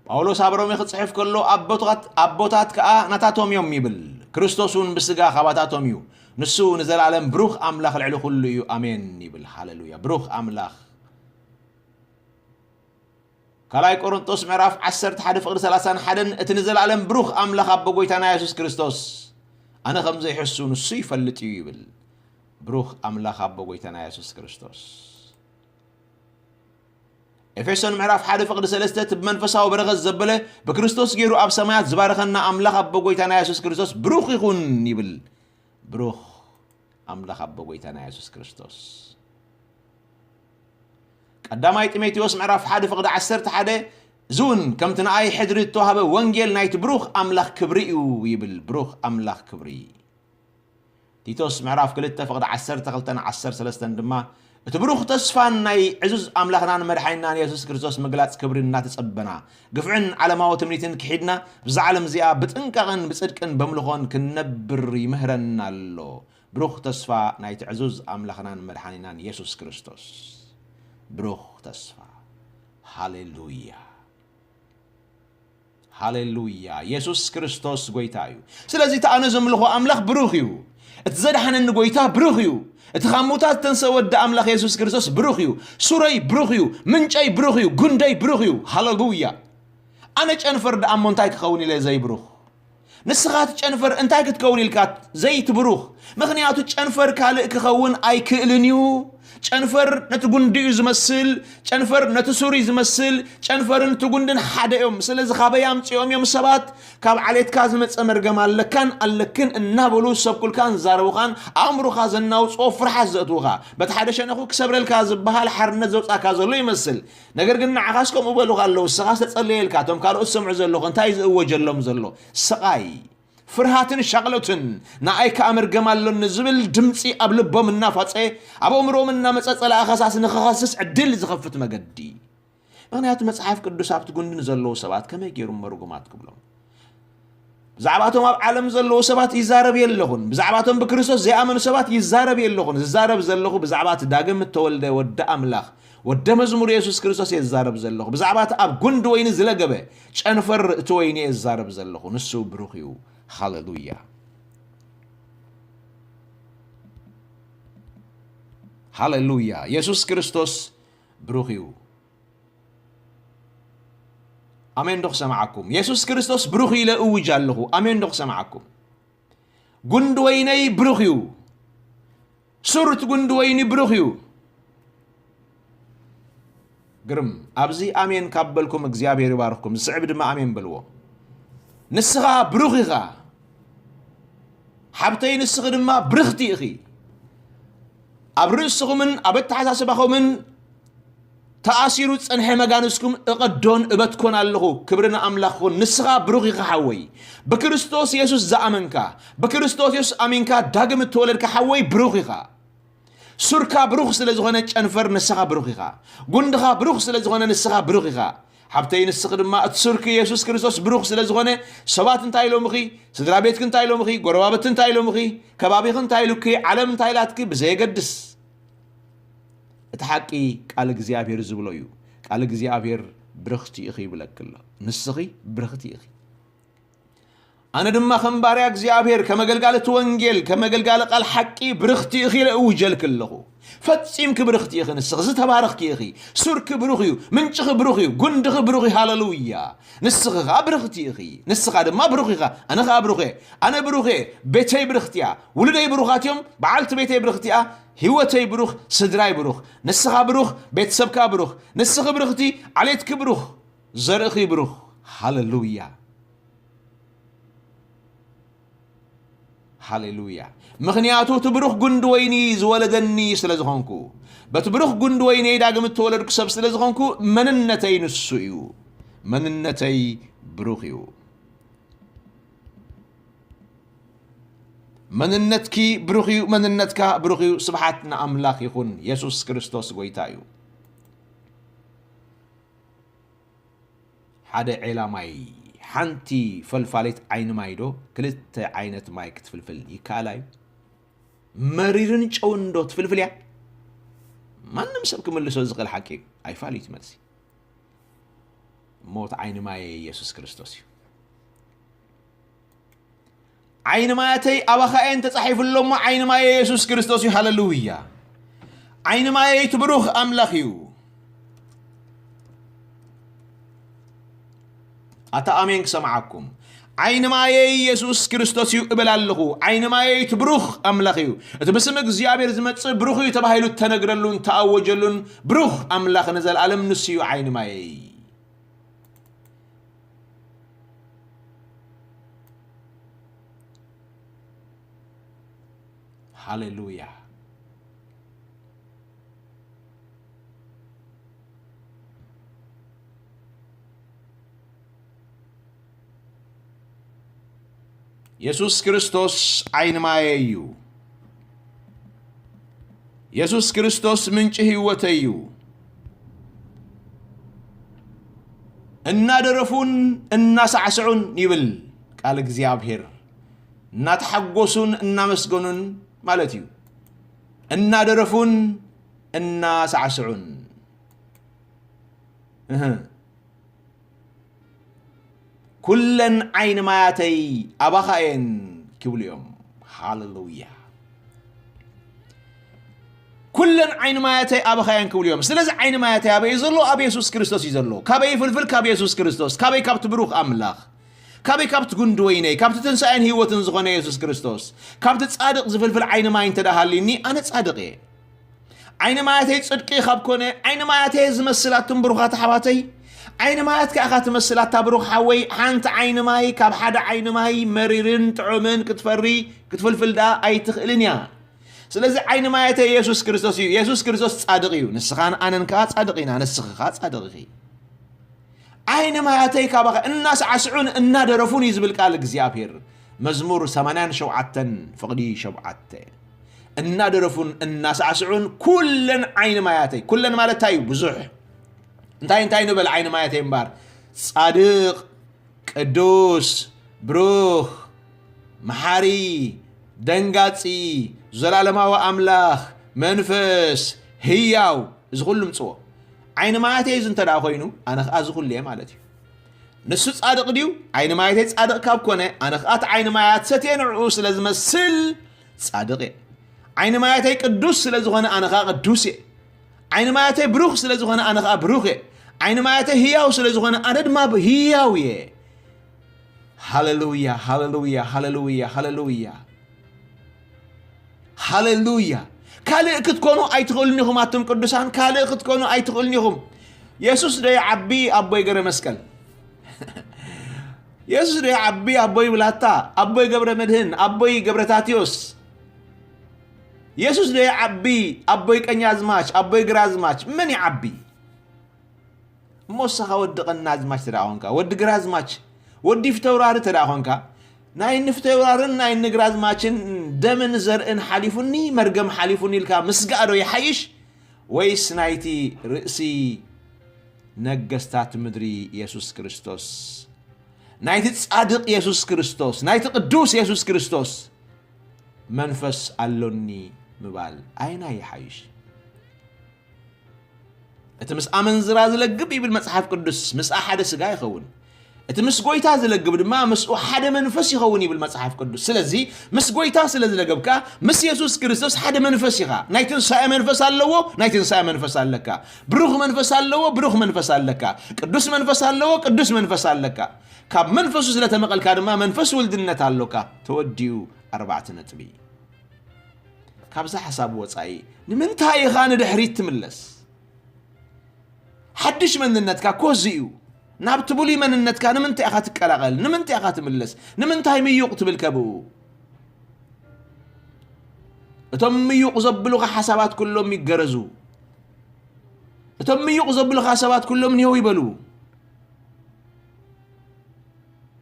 ጳውሎስ ኣብ ሮሜ ክጽሕፍ ከሎ ኣቦታት ኣቦታት ከኣ ናታቶም እዮም ይብል። ክርስቶስ እውን ብስጋ ካባታቶም እዩ። ንሱ ንዘለኣለም ብሩኽ ኣምላኽ ልዕሊ ኩሉ እዩ። ኣሜን ይብል። ሃሌሉያ። ብሩኽ ኣምላኽ። ካልኣይ ቆሮንጦስ ምዕራፍ ዓሰርተ ሓደ ፍቕዲ ሰላሳን ሓደን፣ እቲ ንዘለኣለም ብሩኽ ኣምላኽ ኣቦ ጎይታና የሱስ ክርስቶስ፣ ኣነ ከም ዘይሕሱ ንሱ ይፈልጥ እዩ ይብል። ብሩኽ ኣምላኽ ኣቦ ጎይታና የሱስ ክርስቶስ። ኤፌሶን ምዕራፍ ሓደ ፍቕዲ ሰለስተ፣ እቲ ብመንፈሳዊ በረኸት ዘበለ ብክርስቶስ ገይሩ ኣብ ሰማያት ዝባረኸና ኣምላኽ ኣቦ ጎይታና የሱስ ክርስቶስ ብሩኽ ይኹን ይብል። ብሩኽ ኣምላኽ ኣቦ ጎይታና የሱስ ክርስቶስ። ቀዳማይ ጢሞቴዎስ ምዕራፍ ሓደ ፍቕዲ ዓሰርተ ሓደ፣ እዚ እውን ከምቲ ንኣይ ሕድሪ እተዋህበ ወንጌል ናይቲ ብሩኽ ኣምላኽ ክብሪ እዩ ይብል። ብሩኽ ኣምላኽ ክብሪ። ቲቶስ ምዕራፍ ክልተ ፍቕዲ ዓሰርተ ክልተን ዓሰርተ ሰለስተን ድማ፣ እቲ ብሩኽ ተስፋን ናይ ዕዙዝ ኣምላኽናን መድሓኒናን የሱስ ክርስቶስ ምግላጽ ክብሪ እናተጸበና፣ ግፍዕን ዓለማዊ ትምኒትን ክሒድና፣ ብዛ ዓለም እዚኣ ብጥንቃቕን ብጽድቅን በምልኾን ክንነብር ይምህረና ኣሎ። ብሩኽ ተስፋ ናይቲ ዕዙዝ ኣምላኽናን መድሓኒናን የሱስ ክርስቶስ። ብሩኽ ተስፋ። ሃሌሉያ። ሃሌሉያ። የሱስ ክርስቶስ ጎይታ እዩ። ስለዚ እቲ ኣነ ዘምልኾ ኣምላኽ ብሩኽ እዩ። እቲ ዘድሓነኒ ጎይታ ብሩኽ እዩ። እቲ ካብ ምዉታት ዝተንሰ ወዲ ኣምላኽ የሱስ ክርስቶስ ብሩኽ እዩ። ሱረይ ብሩኽ እዩ። ምንጨይ ብሩኽ እዩ። ጉንደይ ብሩኽ እዩ። ሃሌሉያ። ኣነ ጨንፈር ደኣ እሞ እንታይ ክኸውን ኢለ ዘይብሩኽ? ንስኻ እቲ ጨንፈር እንታይ ክትከውን ኢልካ ዘይትብሩኽ? ምኽንያቱ ጨንፈር ካልእ ክኸውን ኣይክእልን እዩ። ጨንፈር ነቲ ጉንዲ እዩ ዝመስል፣ ጨንፈር ነቲ ሱር እዩ ዝመስል፣ ጨንፈርን እቲ ጉንድን ሓደ እዮም። ስለዚ ካበይ ኣምጺኦም እዮም ሰባት? ካብ ዓሌትካ ዝመጸ መርገም ኣለካን ኣለክን እናበሉ ዝሰብኩልካን ዝዛረቡኻን ኣእምሮኻ ዘናውጽኦ ፍርሓት ዘእትዉኻ። በቲ ሓደ ሸነኹ ክሰብረልካ ዝበሃል ሓርነት ዘውጻካ ዘሎ ይመስል። ነገር ግን ንዓኻስ ከምኡ በሉኻ ኣለዉ። ንስኻ ዝተጸለየልካ፣ እቶም ካልኦት ዝሰምዑ ዘለኹ እንታይ ዝእወጀሎም ዘሎ? ስቓይ፣ ፍርሃትን ሻቕሎትን፣ ንኣይ ከኣ መርገም ኣሎኒ ዝብል ድምጺ ኣብ ልቦም እናፋጸ፣ ኣብ ኣእምሮኦም እናመጸ ጸላኢ ኸሳሲ ንኽኸስስ ዕድል ዝኸፍት መገዲ። ምኽንያቱ መጽሓፍ ቅዱስ ኣብቲ ጉንዲ ንዘለዉ ሰባት ከመይ ገይሩ እሞ ርጉማት ክብሎም? ብዛዕባቶም ኣብ ዓለም ዘለዉ ሰባት ይዛረብ የለኹን። ብዛዕባቶም ብክርስቶስ ዘይኣመኑ ሰባት ይዛረብ የለኹን። ዝዛረብ ዘለኹ ብዛዕባ እቲ ዳግም እተወልደ ወዲ ኣምላኽ፣ ወደ መዝሙር የሱስ ክርስቶስ እየ ዝዛረብ ዘለኹ። ብዛዕባ እቲ ኣብ ጉንዲ ወይኒ ዝለገበ ጨንፈር እቲ ወይኒ እየ ዝዛረብ ዘለኹ። ንሱ ብሩኽ እዩ። ሃሌሉያ። ሃሌሉያ። የሱስ ክርስቶስ ብሩኽ እዩ። ኣሜን ዶ ክሰምዓኩም? የሱስ ክርስቶስ ብሩኽ ኢለ እውጅ ኣለኹ። ኣሜን ዶ ክሰምዓኩም? ጉንዲ ወይነይ ብሩኽ እዩ። ሱር እቲ ጉንዲ ወይኒ ብሩኽ እዩ። ግርም። ኣብዚ ኣሜን ካብ በልኩም እግዚኣብሔር ይባርኽኩም። ዝስዕብ ድማ ኣሜን በልዎ። ንስኻ ብሩኽ ኢኻ። ሓብተይ ንስኺ ድማ ብርኽቲ ኢኺ። ኣብ ርእስኹምን ኣብ ኣተሓሳስባኹምን ተኣሲሩ ዝጸንሐ መጋንዝኩም እቐዶን እበትኮን ኣለኹ። ክብሪ ንኣምላኽ ይኹን። ንስኻ ብሩኽ ኢኻ ሓወይ። ብክርስቶስ የሱስ ዝኣመንካ፣ ብክርስቶስ የሱስ ኣሚንካ ዳግም እተወለድካ ሓወይ ብሩኽ ኢኻ። ሱርካ ብሩኽ ስለ ዝኾነ ጨንፈር ንስኻ ብሩኽ ኢኻ። ጉንድኻ ብሩኽ ስለ ዝኾነ ንስኻ ብሩኽ ኢኻ። ሓብተይ ንስኺ ድማ እቲ ሱርኪ የሱስ ክርስቶስ ብሩኽ ስለ ዝኾነ ሰባት እንታይ ኢሎምኺ፣ ስድራ ቤትኪ እንታይ ኢሎምኺ፣ ጎረባብቲ እንታይ ኢሎምኺ፣ ከባቢኺ እንታይ ኢሉኪ፣ ዓለም እንታይ ኢላትኪ ብዘየገድስ እቲ ሓቂ ቃል እግዚኣብሔር ዝብሎ እዩ። ቃል እግዚኣብሔር ብርኽቲ ኢኺ ይብለኪ ኣሎ። ንስኺ ብርኽቲ ኢኺ። ኣነ ድማ ከም ባርያ እግዚኣብሔር፣ ከም ኣገልጋሊ እቲ ወንጌል፣ ከም ኣገልጋሊ ቃል ሓቂ ብርኽቲ ኢኺ ኢለ እውጀልኪ ኣለኹ። ፈጺምኪ ብርኽቲ ኢኺ። ንስኺ ዝተባረኽኪ ኢኺ። ሱርኪ ብሩኽ እዩ። ምንጭኺ ብሩኽ እዩ። ጉንድኺ ብሩኽ እዩ። ሃሌሉያ። ንስኺ ኸኣ ብርኽቲ ኢኺ። ንስኻ ድማ ብሩኽ ኢኻ። ኣነ ኸኣ ብሩኽ እየ። ኣነ ብሩኽ እየ። ቤተይ ብርኽቲ እያ። ውሉደይ ብሩኻት እዮም። በዓልቲ ቤተይ ብርኽቲ እያ። ህይወተይ ብሩኽ፣ ስድራይ ብሩኽ። ንስኻ ብሩኽ፣ ቤተሰብካ ብሩኽ። ንስኺ ብርኽቲ፣ ዓሌትኪ ብሩኽ፣ ዘርእኺ ብሩኽ። ሃሌሉያ። ሃሌሉያ። ምኽንያቱ እቲ ብሩኽ ጉንዲ ወይኒ ዝወለደኒ ስለ ዝኾንኩ፣ በቲ ብሩኽ ጉንዲ ወይኒ ዳግም እተወለድኩ ሰብ ስለ ዝኾንኩ፣ መንነተይ ንሱ እዩ። መንነተይ ብሩኽ እዩ። መንነትኪ ብሩኽ እዩ፣ መንነትካ ብሩኽ እዩ። ስብሓት ንኣምላኽ ይኹን። የሱስ ክርስቶስ ጎይታ እዩ። ሓደ ዔላ ማይ፣ ሓንቲ ፈልፋሊት ዓይኒ ማይ ዶ ክልተ ዓይነት ማይ ክትፍልፍል ይከኣላ እዩ? መሪርን ጨውን ዶ ትፍልፍል እያ? ማንም ሰብ ክምልሶ ዝኽእል ሓቂ እዩ። ኣይፋል እዩ እቲ መልሲ። ሞት ዓይኒ ማየ የሱስ ክርስቶስ እዩ። ዓይኒ ማያተይ ኣባኻ እየን ተጻሒፉ ኣሎ እሞ ዓይኒ ማየ የሱስ ክርስቶስ እዩ። ሃሌሉያ። ዓይኒ ማየይ እቲ ብሩኽ ኣምላኽ እዩ። ኣታ ኣሜን ክሰምዓኩም። ዓይኒ ማየይ የሱስ ክርስቶስ እዩ እብል ኣለኹ። ዓይኒ ማየይ እቲ ብሩኽ ኣምላኽ እዩ። እቲ ብስም እግዚኣብሔር ዝመጽእ ብሩኽ እዩ ተባሂሉ እተነግረሉን ተኣወጀሉን ብሩኽ ኣምላኽ ንዘለኣለም ንሱ እዩ ዓይኒ ማየይ። ሃሌሉያ። የሱስ ክርስቶስ ዓይኒ ማየ እዩ። የሱስ ክርስቶስ ምንጪ ህይወተይ እዩ። እናደረፉን እናሳዕስዑን ይብል ቃል እግዚኣብሔር። እናተሓጎሱን እናመስገኑን ማለት እዩ። እናደረፉን እናሳዕስዑን። እህ። ኩለን ዓይኒ ማያተይ ኣባኻ እየን ክብሉ እዮም። ሃሌሉያ። ኩለን ዓይኒ ማያተይ ኣባኻ እየን ክብሉ እዮም። ስለዚ ዓይኒ ማያተይ ኣበይ እዩ ዘሎ? ኣብ የሱስ ክርስቶስ እዩ ዘሎ። ካበይ ይፍልፍል? ካብ የሱስ ክርስቶስ። ካበይ? ካብቲ ብሩኽ ኣምላኽ። ካበይ? ካብቲ ጉንዲ ወይነይ፣ ካብቲ ትንሳኤን ህይወትን ዝኾነ የሱስ ክርስቶስ። ካብቲ ጻድቕ ዝፍልፍል ዓይኒ ማይ እንተ ደኣ ሃልዩኒ፣ ኣነ ጻድቕ እየ። ዓይኒ ማያተይ ጽድቂ ካብ ኮነ፣ ዓይኒ ማያተይ ዝመስል ኣቱም ብሩኻት ኣሕዋተይ፣ ዓይኒ ማያትካ ኢኻ ትመስል ኣታ ብሩኽ ሓወይ። ሓንቲ ዓይኒ ማይ ካብ ሓደ ዓይኒ ማይ መሪርን ጥዑምን ክትፈሪ ክትፍልፍል ደኣ ኣይትኽእልን እያ። ስለዚ ዓይኒ ማያተይ የሱስ ክርስቶስ እዩ። የሱስ ክርስቶስ ጻድቕ እዩ። ንስኻን ኣነን ከኣ ጻድቕ ኢና። ንስኺ ከኣ ጻድቕ ኢኺ። ዓይኒ ማያተይ ካባኻ እናሳዕስዑን እናደረፉን እዩ ዝብል ቃል እግዚኣብሔር። መዝሙር ሰማንያን ሸውዓተን ፍቕዲ ሸውዓተ። እናደረፉን እናሳዕስዑን ኩለን ዓይኒ ማያተይ፣ ኩለን ማለት እንታይ እዩ? ብዙሕ። እንታይ እንታይ ንበል ዓይኒ ማያተይ እምበር? ጻድቕ፣ ቅዱስ፣ ብሩኽ፣ መሓሪ፣ ደንጋጺ፣ ዘላለማዊ ኣምላኽ፣ መንፈስ፣ ህያው፣ እዚ ኩሉ ምጽዎ። ዓይኒ ማያተይ እዚ እንተ ደኣ ኮይኑ፣ ኣነ ኸኣ እዚ ኩሉ እየ ማለት እዩ። ንሱ ጻድቕ ድዩ? ዓይኒ ማያተይ ጻድቕ ካብ ኮነ፣ ኣነ ኸኣ እቲ ዓይኒ ማያት ሰትየ ንዕኡ ስለ ዝመስል ጻድቕ እየ። ዓይኒ ማያተይ ቅዱስ ስለ ዝኾነ፣ ኣነ ኸኣ ቅዱስ እየ። ዓይኒ ማያተይ ብሩኽ ስለ ዝኾነ፣ ኣነ ኸኣ ብሩኽ እየ። ዓይኒ ማያተይ ህያው ስለ ዝኾነ ኣነ ድማ ህያው እየ። ሃሌሉያ፣ ሃሌሉያ፣ ሃሌሉያ፣ ሃሌሉያ፣ ሃሌሉያ። ካልእ ክትኮኑ ኣይትኽእሉን ኢኹም ኣቱም ቅዱሳን፣ ካልእ ክትኮኑ ኣይትኽእሉን ኢኹም። የሱስ ዶ ይዓቢ ኣቦይ ገረ መስቀል? የሱስ ዶ ይዓቢ ኣቦይ ብላታ፣ ኣቦይ ገብረ መድህን፣ ኣቦይ ገብረ ታቴዎስ? የሱስ ዶ ይዓቢ ኣቦይ ቀኛዝማች፣ ኣቦይ ግራዝማች? መን ይዓቢ? እሞ ንስኻ ወዲ ቀናዝማች ተደኣ ኾንካ፣ ወዲ ግራዝማች፣ ወዲ ፊተውራሪ ተደኣ ኾንካ፣ ናይ ንፊተውራርን ናይ ንግራዝማችን ደምን ዘርእን ሓሊፉኒ፣ መርገም ሓሊፉኒ ኢልካ ምስጋእ ዶ ይሓይሽ? ወይስ ናይቲ ርእሲ ነገስታት ምድሪ የሱስ ክርስቶስ፣ ናይቲ ጻድቕ የሱስ ክርስቶስ፣ ናይቲ ቅዱስ የሱስ ክርስቶስ መንፈስ ኣሎኒ ምባል ኣይናይ ይሓይሽ? እቲ ምስ ኣመንዝራ ዝለግብ ይብል መጽሓፍ ቅዱስ፣ ምስኣ ሓደ ስጋ ይኸውን። እቲ ምስ ጎይታ ዝለግብ ድማ ምስኡ ሓደ መንፈስ ይኸውን ይብል መጽሓፍ ቅዱስ። ስለዚ ምስ ጎይታ ስለ ዝለገብካ ምስ የሱስ ክርስቶስ ሓደ መንፈስ ኢኻ። ናይ ትንሳኤ መንፈስ ኣለዎ፣ ናይ ትንሳኤ መንፈስ ኣለካ። ብሩኽ መንፈስ ኣለዎ፣ ብሩኽ መንፈስ ኣለካ። ቅዱስ መንፈስ ኣለዎ፣ ቅዱስ መንፈስ ኣለካ። ካብ መንፈሱ ስለ ተመቐልካ ድማ መንፈስ ውልድነት ኣሎካ። ተወዲኡ። ኣርባዕተ ነጥቢ። ካብዛ ሓሳብ ወጻኢ ንምንታይ ኢኻ ንድሕሪት ትምለስ? ሓድሽ መንነትካ እኮ እዚ እዩ። ናብቲ ብሉይ መንነትካ ንምንታይ ኢኻ ትቀላቐል? ንምንታይ ኢኻ ትምለስ? ንምንታይ ምዩቕ ትብል ከብኡ? እቶም ምዩቕ ዘብሉኻ ሓሳባት ኩሎም ይገረዙ። እቶም ምዩቕ ዘብሉኻ ሰባት ኩሎም ኒው ይበሉ።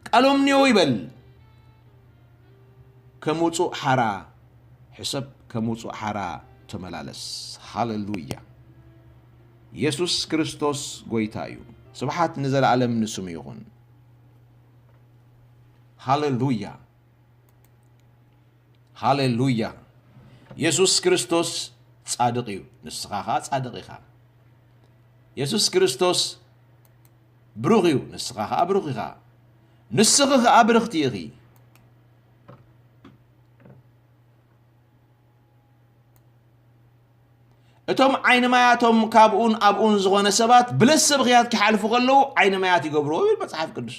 ቃሎም ኒው ይበል። ከም ውጹእ ሓራ ሕሰብ፣ ከም ውጹእ ሓራ ተመላለስ። ሃሌሉያ! የሱስ ክርስቶስ ጎይታ እዩ። ስብሓት ንዘለኣለም ንስሙ ይኹን። ሃሌሉያ! ሃሌሉያ! የሱስ ክርስቶስ ጻድቕ እዩ፣ ንስኻ ኸኣ ጻድቕ ኢኻ። የሱስ ክርስቶስ ብሩኽ እዩ፣ ንስኻ ኸኣ ብሩኽ ኢኻ። ንስኺ ኸኣ ብርኽቲ ኢኺ። እቶም ዓይኒ ማያቶም ካብኡን ኣብኡን ዝኾነ ሰባት ብለሰ ብኽያት ክሓልፉ ከለዉ ዓይኒ ማያት ይገብርዎ ይብል መጽሓፍ ቅዱስ።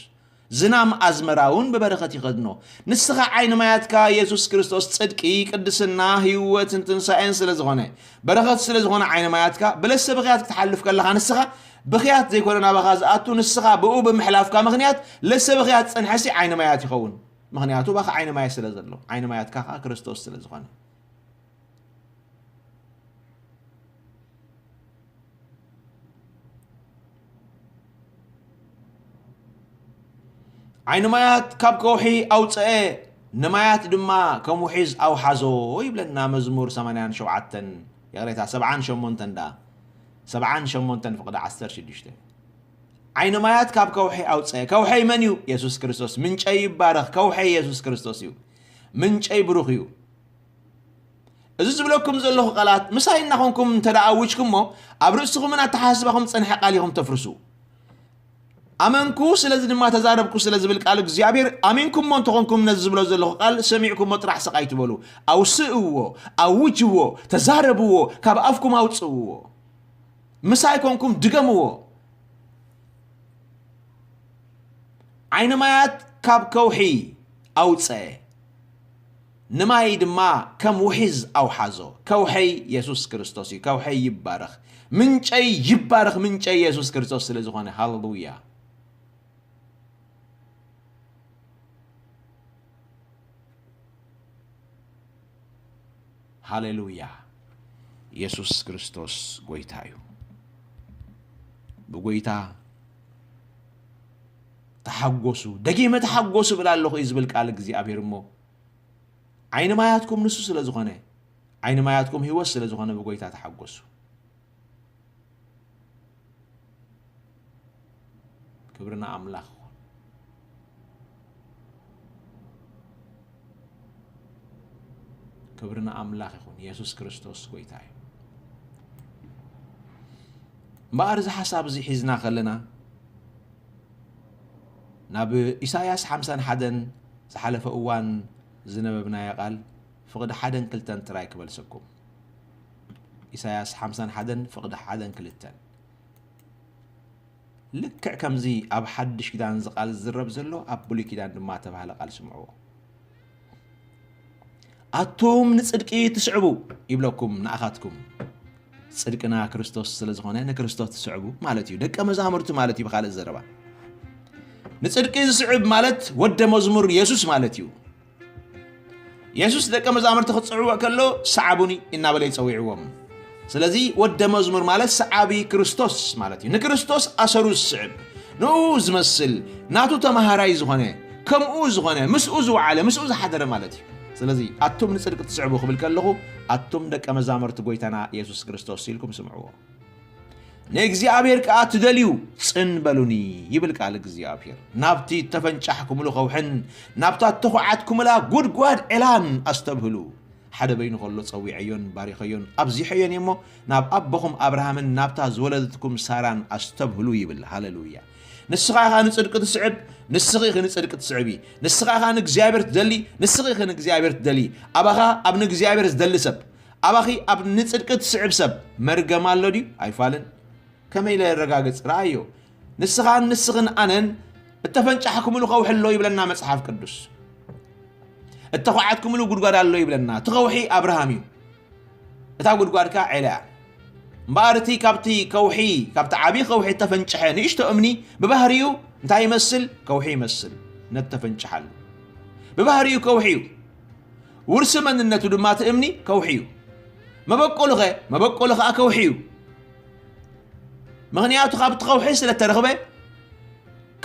ዝናም ኣዝመራ እውን ብበረኸት ይኸድኖ። ንስኻ ዓይኒ ማያትካ የሱስ ክርስቶስ ጽድቂ፣ ቅድስና፣ ህይወትን ትንሳኤን ስለ ዝኾነ፣ በረኸት ስለ ዝኾነ ዓይኒ ማያትካ ብለሰ ብኽያት ክትሓልፍ ከለኻ ንስኻ ብኽያት ዘይኮነ ናባኻ ዝኣቱ፣ ንስኻ ብኡ ብምሕላፍካ ምኽንያት ለሰ ብኽያት ዝጸንሐሲ ዓይኒ ማያት ይኸውን። ምኽንያቱ ባኻ ዓይኒ ማይ ስለ ዘሎ፣ ዓይኒ ማያትካ ኸኣ ክርስቶስ ስለ ዝኾነ። ዓይኒ ማያት ካብ ከውሒ ኣውጽአ፣ ንማያት ድማ ከም ውሒዝ ኣውሓዞ ይብለና መዝሙር ሰማንያን ሸውዓተን፣ ይቕሬታ፣ ሰብዓን ሸሞንተን ደኣ፣ ሰብዓን ሸሞንተን ፍቕዲ ዓሰርተ ሽዱሽተ። ዓይኒ ማያት ካብ ከውሒ ኣውጽአ። ከውሐይ መን እዩ? የሱስ ክርስቶስ። ምንጨይ ይባረኽ። ከውሐይ የሱስ ክርስቶስ እዩ። ምንጨይ ብሩኽ እዩ። እዚ ዝብለኩም ዘለኹ ቃላት ምሳይ እናኾንኩም እንተ ደኣ ኣውጅኩሞ፣ ኣብ ርእስኹምን ኣተሓሳስባኹም ዝጸንሐ ቃል ኢኹም ተፍርሱ። ኣመንኩ፣ ስለዚ ድማ ተዛረብኩ ስለ ዝብል ቃል እግዚኣብሔር ኣሚንኩሞ እንተኾንኩም፣ ነዚ ዝብሎ ዘለኹ ቃል ሰሚዕኩሞ ጥራሕ ስቕ ኣይትበሉ። ኣውስእዎ፣ ኣውጅዎ፣ ተዛረብዎ፣ ካብ ኣፍኩም ኣውጽእዎ። ምሳይ ኮንኩም ድገምዎ። ዓይኒ ማያት ካብ ከውሒ ኣውጸ፣ ንማይ ድማ ከም ውሒዝ ኣውሓዞ። ከውሐይ የሱስ ክርስቶስ እዩ። ከውሐይ ይባረኽ፣ ምንጨይ ይባረኽ። ምንጨይ የሱስ ክርስቶስ ስለ ዝኾነ፣ ሃሌሉያ። ሃሌሉያ። የሱስ ክርስቶስ ጎይታ እዩ። ብጎይታ ተሓጎሱ፣ ደጊመ ተሓጎሱ እብል ኣለኹ እዩ ዝብል ቃል እግዚኣብሔር። እሞ ዓይኒ ማያትኩም ንሱ ስለ ዝኾነ፣ ዓይኒ ማያትኩም ህይወት ስለ ዝኾነ ብጎይታ ተሓጎሱ። ክብሪ ንኣምላኽ ይኹን። ክብሪ ንኣምላኽ ይኹን። የሱስ ክርስቶስ ጎይታ እዩ። እምበኣር እዚ ሓሳብ እዚ ሒዝና ከለና ናብ ኢሳያስ ሓምሳን ሓደን ዝሓለፈ እዋን ዝነበብናዮ ቃል ፍቕዲ ሓደን ክልተን ጥራይ ክመልሰኩም። ኢሳያስ ሓምሳን ሓደን ፍቕዲ ሓደን ክልተን። ልክዕ ከምዚ ኣብ ሓድሽ ኪዳን እዚ ቃል ዝዝረብ ዘሎ ኣብ ብሉይ ኪዳን ድማ ተባህለ ቃል ስምዕዎ። ኣቱም ንጽድቂ ትስዕቡ ይብለኩም ንኣኻትኩም። ጽድቅና ክርስቶስ ስለ ዝኾነ ንክርስቶስ ትስዕቡ ማለት እዩ። ደቀ መዛሙርቲ ማለት እዩ ብኻልእ ዘረባ። ንጽድቂ ዝስዕብ ማለት ወደ መዝሙር የሱስ ማለት እዩ። የሱስ ደቀ መዛሙርቲ ክጽዕዎ ከሎ ሰዓቡኒ እናበለ ይጸዊዕዎም። ስለዚ ወደ መዝሙር ማለት ሰዓቢ ክርስቶስ ማለት እዩ። ንክርስቶስ ኣሰሩ ዝስዕብ፣ ንኡ ዝመስል፣ ናቱ ተማሃራይ ዝኾነ፣ ከምኡ ዝኾነ፣ ምስኡ ዝወዓለ፣ ምስኡ ዝሓደረ ማለት እዩ። ስለዚ ኣቱም ንጽድቂ ትስዕቡ ክብል ከለኹ ኣቱም ደቀ መዛሙርቲ ጎይታና የሱስ ክርስቶስ ኢልኩም ስምዕዎ። ንእግዚኣብሔር ከኣ ትደልዩ ጽን በሉኒ ይብል ቃል እግዚኣብሔር። ናብቲ እተፈንጫሕኩምሉ ከውሕን ናብታ እተኹዓትኩምላ ጉድጓድ ዔላን ኣስተብህሉ። ሓደ በይኑ ከሎ ጸዊዐዮን ባሪኸዮን ኣብዚሐዮን እየ እሞ ናብ ኣቦኹም ኣብርሃምን ናብታ ዝወለደትኩም ሳራን ኣስተብህሉ ይብል። ሃሌሉያ። ንስኻ ኢኻ ንጽድቂ ትስዕብ፣ ንስኺ ኢኺ ንጽድቂ ትስዕቢ። ንስኻ ኢኻ ንእግዚኣብሔር ትደሊ፣ ንስኺ ኢኺ ንእግዚኣብሔር ትደሊ። ኣባኻ ኣብ ንእግዚኣብሔር ዝደሊ ሰብ ኣባኺ ኣብ ንጽድቂ ትስዕብ ሰብ መርገም ኣሎ ድዩ? ኣይፋልን። ከመይ ኢለ የረጋግጽ? ረኣዮ። ንስኻን ንስኽን ኣነን እተፈንጫሕኩምሉ ከውሒ ኣሎ ይብለና መጽሓፍ ቅዱስ። እተዃዓትኩምሉ ጉድጓድ ኣሎ ይብለና። እቲ ከውሒ ኣብርሃም እዩ። እታ ጉድጓድ ከኣ ዔላ እያ። እምበኣር እቲ ካብቲ ከውሒ፣ ካብቲ ዓብዪ ከውሒ እተፈንጨሐ ንእሽቶ እምኒ ብባህሪኡ እንታይ ይመስል? ከውሒ ይመስል። ነቲ ተፈንጭሓሉ። ብባህሪኡ ከውሒ እዩ። ውርሲ መንነቱ ድማ እቲ እምኒ ከውሒ እዩ። መበቆሉ ኸ? መበቆሉ ኸኣ ከውሒ እዩ። ምኽንያቱ ካብቲ ከውሒ ስለ እተረኽበ፣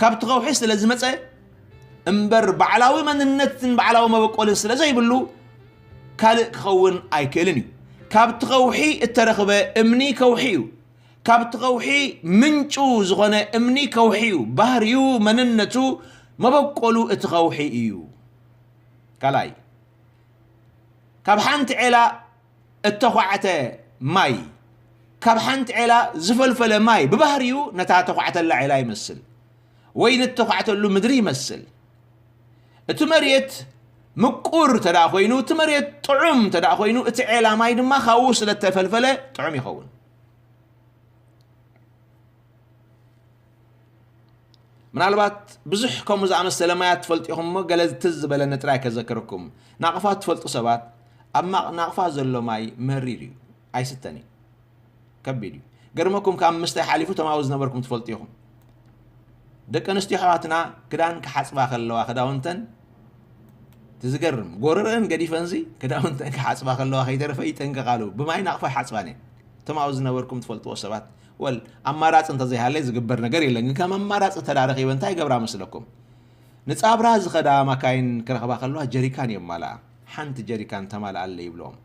ካብቲ ከውሒ ስለ ዝመጸ እምበር ባዕላዊ መንነትን ባዕላዊ መበቆልን ስለ ዘይብሉ ካልእ ክኸውን ኣይክእልን እዩ። ካብቲ ከውሒ እተረኽበ እምኒ ከውሒ እዩ። ካብቲ ከውሒ ምንጩ ዝኾነ እምኒ ከውሒ እዩ። ባህሪኡ፣ መንነቱ፣ መበቆሉ እቲ ከውሒ እዩ። ካልኣይ፣ ካብ ሓንቲ ዔላ እተዃዕተ ማይ፣ ካብ ሓንቲ ዔላ ዝፈልፈለ ማይ ብባህሪኡ ነታ ተዃዕተላ ዔላ ይመስል ወይ ንተዃዕተሉ ምድሪ ይመስል። እቲ መሬት ምቁር ተደኣ ኮይኑ፣ እቲ መሬት ጥዑም ተደኣ ኮይኑ፣ እቲ ዔላ ማይ ድማ ካብኡ ስለ እተፈልፈለ ጥዑም ይኸውን። ምናልባት ብዙሕ ከምኡ ዝኣመሰለ ማያት ትፈልጡ ኢኹም እሞ፣ ገለ ትዝ ዝበለኒ ጥራይ ከዘክረኩም። ናቕፋ ትፈልጡ ሰባት፣ ኣብ ማቕ-፣ ናቕፋ ዘሎ ማይ መሪር እዩ፣ ኣይስተን እዩ፣ ከቢድ እዩ። ገርመኩም፣ ካብ ምስታይ ሓሊፉ ተማዊ ዝነበርኩም ትፈልጡ ኢኹም። ደቂ ኣንስትዮ ኣሕዋትና ክዳን ክሓጽባ ከለዋ ክዳውንተን፣ እቲ ዝገርም፣ ጎረረአን ገዲፈንዚ ክዳውንተን ክሓጽባ ከለዋ ከይተረፈ ይጠንቀቓሉ። ብማይ ናቕፋ ይሓጽባን እየን። ተማዊ ዝነበርኩም ትፈልጥዎ ሰባት፣ ወል፣ ኣማራጺ እንተዘይሃለይ ዝግበር ነገር የለን፣ ግን ከም ኣማራጺ እንተ ደኣ ረኺበን እንታይ ይገብራ መስለኩም? ንጻብራ ዝኸዳ ማካይን ክረኽባ ከለዋ ጀሪካን የማልኣ። ሓንቲ ጀሪካን ተማልኣለይ ይብልኦም።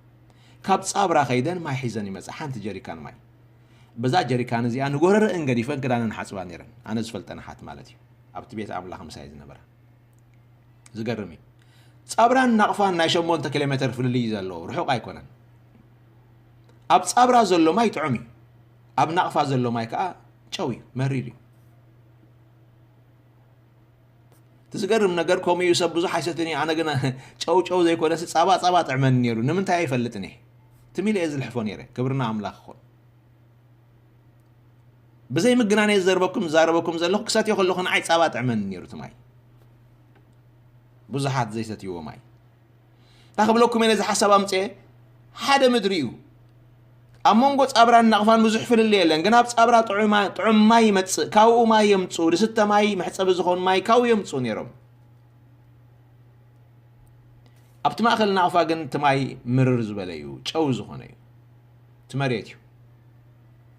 ካብ ጻብራ ከይደን ማይ ሒዘን ይመጻ፣ ሓንቲ ጀሪካን ማይ። በዛ ጀሪካን እዚኣ ንጎረረአን ገዲፈን ክዳነን ሓጽባ ነይረን። ኣነ ዝፈልጠን ኣሓት ማለት እዩ። ኣብቲ ቤት ኣምላኽ ምሳይ ዝነበራ። ዝገርም እዩ። ጻብራን ናቕፋን ናይ ሸሞንተ ኪሎ ሜተር ፍልልይ እዩ ዘለዎ፣ ርሑቕ ኣይኮነን። ኣብ ጻብራ ዘሎ ማይ ጥዑም እዩ። ኣብ ናቕፋ ዘሎ ማይ ከኣ ጨው እዩ፣ መሪር እዩ። እቲ ዝገርም ነገር፣ ከምኡ እዩ፣ ሰብ ብዙሕ ኣይሰትን እዩ። ኣነ ግን ጨው ጨው ዘይኮነስ ጻባ ጻባ ጥዕመኒ ነይሩ። ንምንታይ ኣይፈልጥን እየ። ትም ኢለ እየ ዝልሕፎ ነይረ። ክብርና ኣምላኽ ይኹን። ብዘይ ምግናን እየ ዝዘርበኩም፣ ዝዛረበኩም ዘለኹ። ክሰትዮ ከለኹ ንዓይ ጻባ ጥዕመኒ ነይሩ እቲ ማይ። ብዙሓት ዘይሰትይዎ ማይ። እንታይ ክብለኩም እየ ነዚ ሓሳብ ኣምጽኤ? ሓደ ምድሪ እዩ። ኣብ መንጎ ጻብራን ናቕፋን ብዙሕ ፍልልይ የለን፣ ግን ኣብ ጻብራ ጥዑማ-፣ ጥዑም ማይ ይመጽእ፣ ካብኡ ማይ የምጽኡ፣ ዝስተ ማይ፣ መሕጸቢ ዝኾን ማይ ካብኡ የምጽኡ ነይሮም። ኣብቲ ማእከል ናቕፋ ግን እቲ ማይ ምርር ዝበለ እዩ፣ ጨው ዝኾነ እዩ። እቲ መሬት እዩ።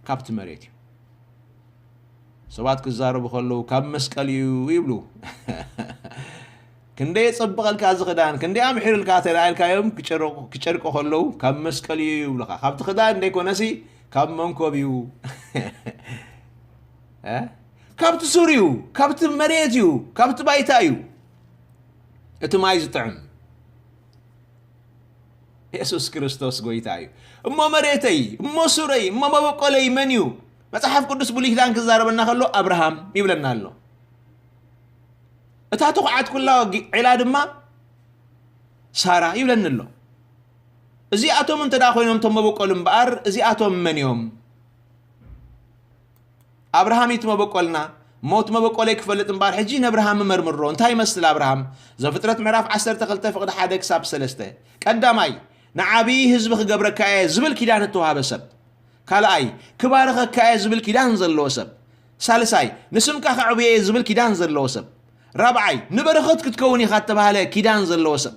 ካብቲ መሬት እዩ። ሰባት ክዛረቡ ከለዉ፣ "ካብ መስቀል እዩ" ይብሉ። ክንደይ የጸብቐልካ እዚ ክዳን፣ ክንደይ ኣምሒሩልካ ተራእልካዮም ክጨርቁ-፣ ክጨርቁ ከለዉ፣ "ካብ መስቀል እዩ" ይብሉኻ። ካብቲ ክዳን እንደይኮነሲ፣ ካብ መንኮብ እዩ። እ? ካብቲ ሱር እዩ፣ ካብቲ መሬት እዩ፣ ካብቲ ባይታ እዩ። እቲ ማይ ዝጥዕም። የሱስ ክርስቶስ ጎይታ እዩ። እሞ መሬተይ፣ እሞ ሱረይ፣ እሞ መበቆለይ መን እዩ? መጽሓፍ ቅዱስ ብሉይ ኪዳን ክዛረበና ከሎ ኣብርሃም ይብለና ኣሎ። እታ ተኹዓት ኩላ ጊ-፣ ዒላ ድማ ሳራ ይብለኒ ኣሎ። እዚኣቶም እንተ ደኣ ኮይኖም እቶም መበቆል እምበኣር፣ እዚኣቶም መን እዮም? ኣብርሃም እዩ እቲ መበቆልና። እሞ እቲ መበቆለይ ክፈልጥ እምበኣር፣ ሕጂ ነብርሃም መርምሮ። እንታይ ይመስል ኣብርሃም? ዘፍጥረት ምዕራፍ ዓሰርተ ክልተ ፍቕዲ ሓደ ክሳብ ሰለስተ። ቀዳማይ፣ ንዓብዪ ህዝቢ ክገብረካ እየ ዝብል ኪዳን እተዋህበ ሰብ። ካልኣይ፣ ክባርኸካ እየ ዝብል ኪዳን ዘለዎ ሰብ። ሳልሳይ፣ ንስምካ ከዕብዮ እየ ዝብል ኪዳን ዘለዎ ሰብ። ራብዓይ፣ ንበረኸት ክትከውን ኢኻ እተባህለ ኪዳን ዘለዎ ሰብ።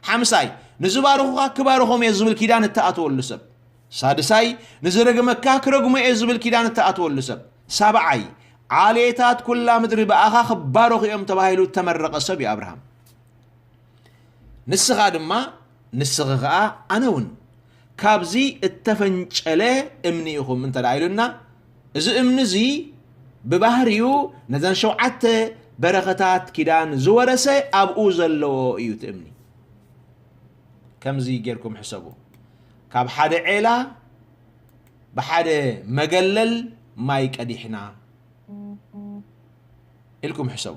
ሓምሳይ፣ ንዝባርኹኻ ክባርኾም እየ ዝብል ኪዳን እተኣተወሉ ሰብ። ሳድሳይ፣ ንዝረግመካ ክረግሞ እየ ዝብል ኪዳን እተኣተወሉ ሰብ። ሳብዓይ፣ ዓሌታት ኩላ ምድሪ ብኣኻ ክባረኹ እዮም ተባሂሉ እተመረቐ ሰብ እዩ ኣብርሃም። ንስኻ ድማ፣ ንስኺ ኸኣ፣ ኣነ እውን ካብዚ እተፈንጨለ እምኒ ኢኹም እንተ ደኣ ኢሉና፣ እዚ እምኒ እዚ ብባህሪኡ ነዘን ሸውዓተ በረኸታት ኪዳን ዝወረሰ ኣብኡ ዘለዎ እዩ እቲ እምኒ። ከምዚ ጌርኩም ሕሰቡ። ካብ ሓደ ዔላ ብሓደ መገለል ማይ ቀዲሕና ኢልኩም ሕሰቡ።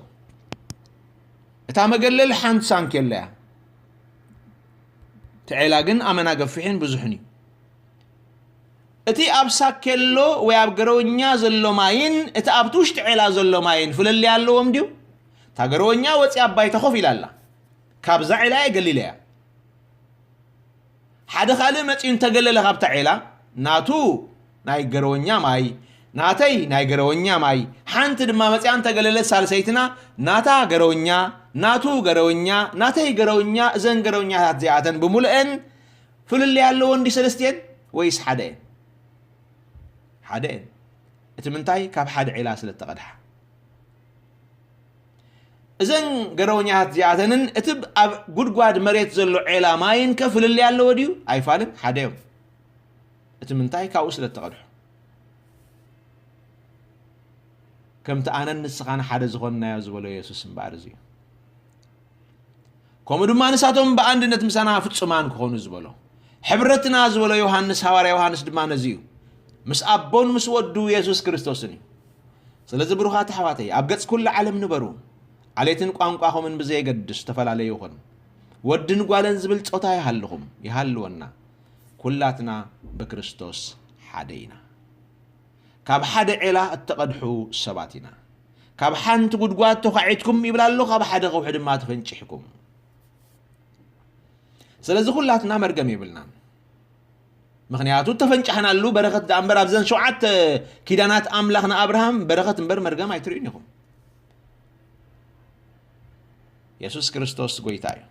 እታ መገለል ሓንቲ ሳንኬላ እያ። እቲ ዔላ ግን ኣመና ገፊሕን ብዙሕን እዩ። እቲ ኣብ ሳኬሎ ወይ ኣብ ገረወኛ ዘሎ ማይን እቲ ኣብቲ ውሽጢ ዔላ ዘሎ ማይን ፍልልይ ኣለዎም ድዩ? እታ ገረወኛ ወፂኣ ኣብ ባይታ ኮፍ ኢላ ኣላ። ካብዛ ዔላ እየ ገሊለያ። ሓደ ካልእ መፂኡ እንተገለለ ካብታ ዔላ፣ ናቱ ናይ ገረወኛ ማይ፣ ናተይ ናይ ገረወኛ ማይ፣ ሓንቲ ድማ መፂኣ እንተገለለት ሳልሰይትና፣ ናታ ገረወኛ፣ ናቱ ገረወኛ፣ ናተይ ገረወኛ፣ እዘን ገረወኛታት እዚኣተን ብምሉአን ፍልልይ ኣለወን ድዩ ሰለስቲአን ወይስ ሓደ እየን? ሓደ እየን። እቲ ምንታይ? ካብ ሓደ ዒላ ስለ እተቐድሓ። እዘን ገረወኛታት እዚኣተንን እቲ ኣብ ጉድጓድ መሬት ዘሎ ዔላ ማይን ከ ፍልልይ ኣለዎ ድዩ? ኣይፋልን፣ ሓደ እዮም። እቲ ምንታይ? ካብኡ ስለ እተቐድሑ። ከምቲ ኣነን ንስኻን ሓደ ዝኾንናዮ ዝበሎ የሱስ እምበኣር እዚ እዩ። ከምኡ ድማ ንሳቶም ብኣንድነት ምሳና ፍጹማን ክኾኑ ዝበሎ። ሕብረትና ዝበሎ ዮሃንስ፣ ሃዋርያ ዮሃንስ ድማ ነዚ እዩ። ምስ ኣቦን ምስ ወዱ የሱስ ክርስቶስን እዩ። ስለዚ ብሩኻት ኣሕዋተይ፣ ኣብ ገጽ ኩሉ ዓለም ንበሩ። ዓሌትን ቋንቋኹምን ብዘየገድስ ዝተፈላለየ ይኹን። ወድን ጓልን ዝብል ጾታ ይሃልኹም፣ ይሃልወና። ኩላትና ብክርስቶስ ሓደ ኢና። ካብ ሓደ ዔላ እተቐድሑ ሰባት ኢና። ካብ ሓንቲ ጉድጓድ ተዃዒትኩም ይብል ኣሎ፣ ካብ ሓደ ከውሒ ድማ ተፈንጪሕኩም። ስለዚ ኩላትና መርገም የብልናን። ምኽንያቱ እተፈንጫሕናሉ በረኸት ደኣ እምበር፣ ኣብዘን ሸውዓተ ኪዳናት ኣምላኽ ንኣብርሃም በረኸት እምበር መርገም ኣይትርእዩን ኢኹም። የሱስ ክርስቶስ ጐይታ እዩ።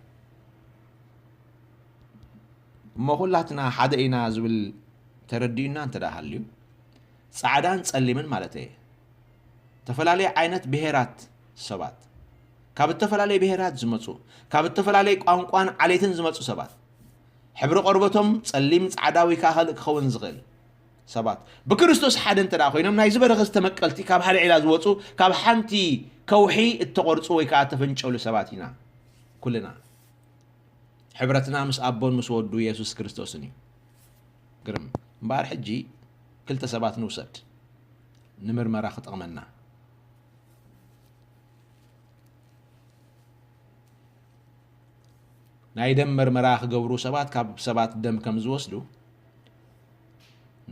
እሞ ኩላትና ሓደ ኢና ዝብል ተረዲኡና እንተ ደኣ ሃልዩ፣ ጻዕዳን ጸሊምን ማለት እየ። ዝተፈላለየ ዓይነት ብሄራት ሰባት፣ ካብ እተፈላለየ ብሄራት ዝመጹ፣ ካብ እተፈላለየ ቋንቋን ዓሌትን ዝመጹ ሰባት፣ ሕብሪ ቆርበቶም ጸሊም፣ ጻዕዳ ወይ ከኣ ካልእ ክኸውን ዝኽእል ሰባት፣ ብክርስቶስ ሓደ እንተ ደኣ ኮይኖም፣ ናይዚ በረኸት ተመቀልቲ፣ ካብ ሓደ ዒላ ዝወጹ፣ ካብ ሓንቲ ከውሒ እተቖርጹ ወይ ከኣ እተፈንጨሉ ሰባት ኢና ኩልና። ሕብረትና ምስ ኣቦን ምስ ወዱ የሱስ ክርስቶስን እዩ። ግርም። እምበኣር ሕጂ ክልተ ሰባት ንውሰድ፣ ንምርመራ ክጠቕመና። ናይ ደም መርመራ ክገብሩ ሰባት ካብ ሰባት ደም ከም ዝወስዱ፣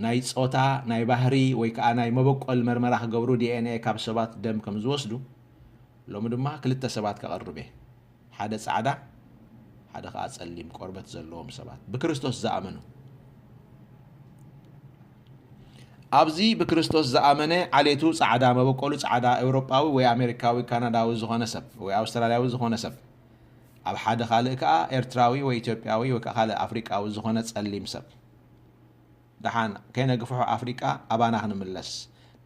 ናይ ጾታ፣ ናይ ባህሪ ወይ ከኣ ናይ መበቆል መርመራ ክገብሩ፣ ዲ ኤን ኤ፣ ካብ ሰባት ደም ከም ዝወስዱ፣ ሎሚ ድማ ክልተ ሰባት ከቕርብ እየ። ሓደ ጻዕዳ፣ ሓደ ከኣ ጸሊም ቆርበት ዘለዎም ሰባት፣ ብክርስቶስ ዝኣመኑ። ኣብዚ ብክርስቶስ ዝኣመነ፣ ዓሌቱ ጻዕዳ፣ መበቆሉ ጻዕዳ፣ ኤውሮጳዊ ወይ ኣሜሪካዊ፣ ካናዳዊ ዝኾነ ሰብ ወይ ኣውስትራልያዊ ዝኾነ ሰብ፣ ኣብ ሓደ ካልእ ከኣ ኤርትራዊ ወይ ኢትዮጵያዊ ወይ ከኣ ካልእ ኣፍሪቃዊ ዝኾነ ጸሊም ሰብ። ደሓን ከይነግፍሖ ኣፍሪቃ ኣባና ክንምለስ፣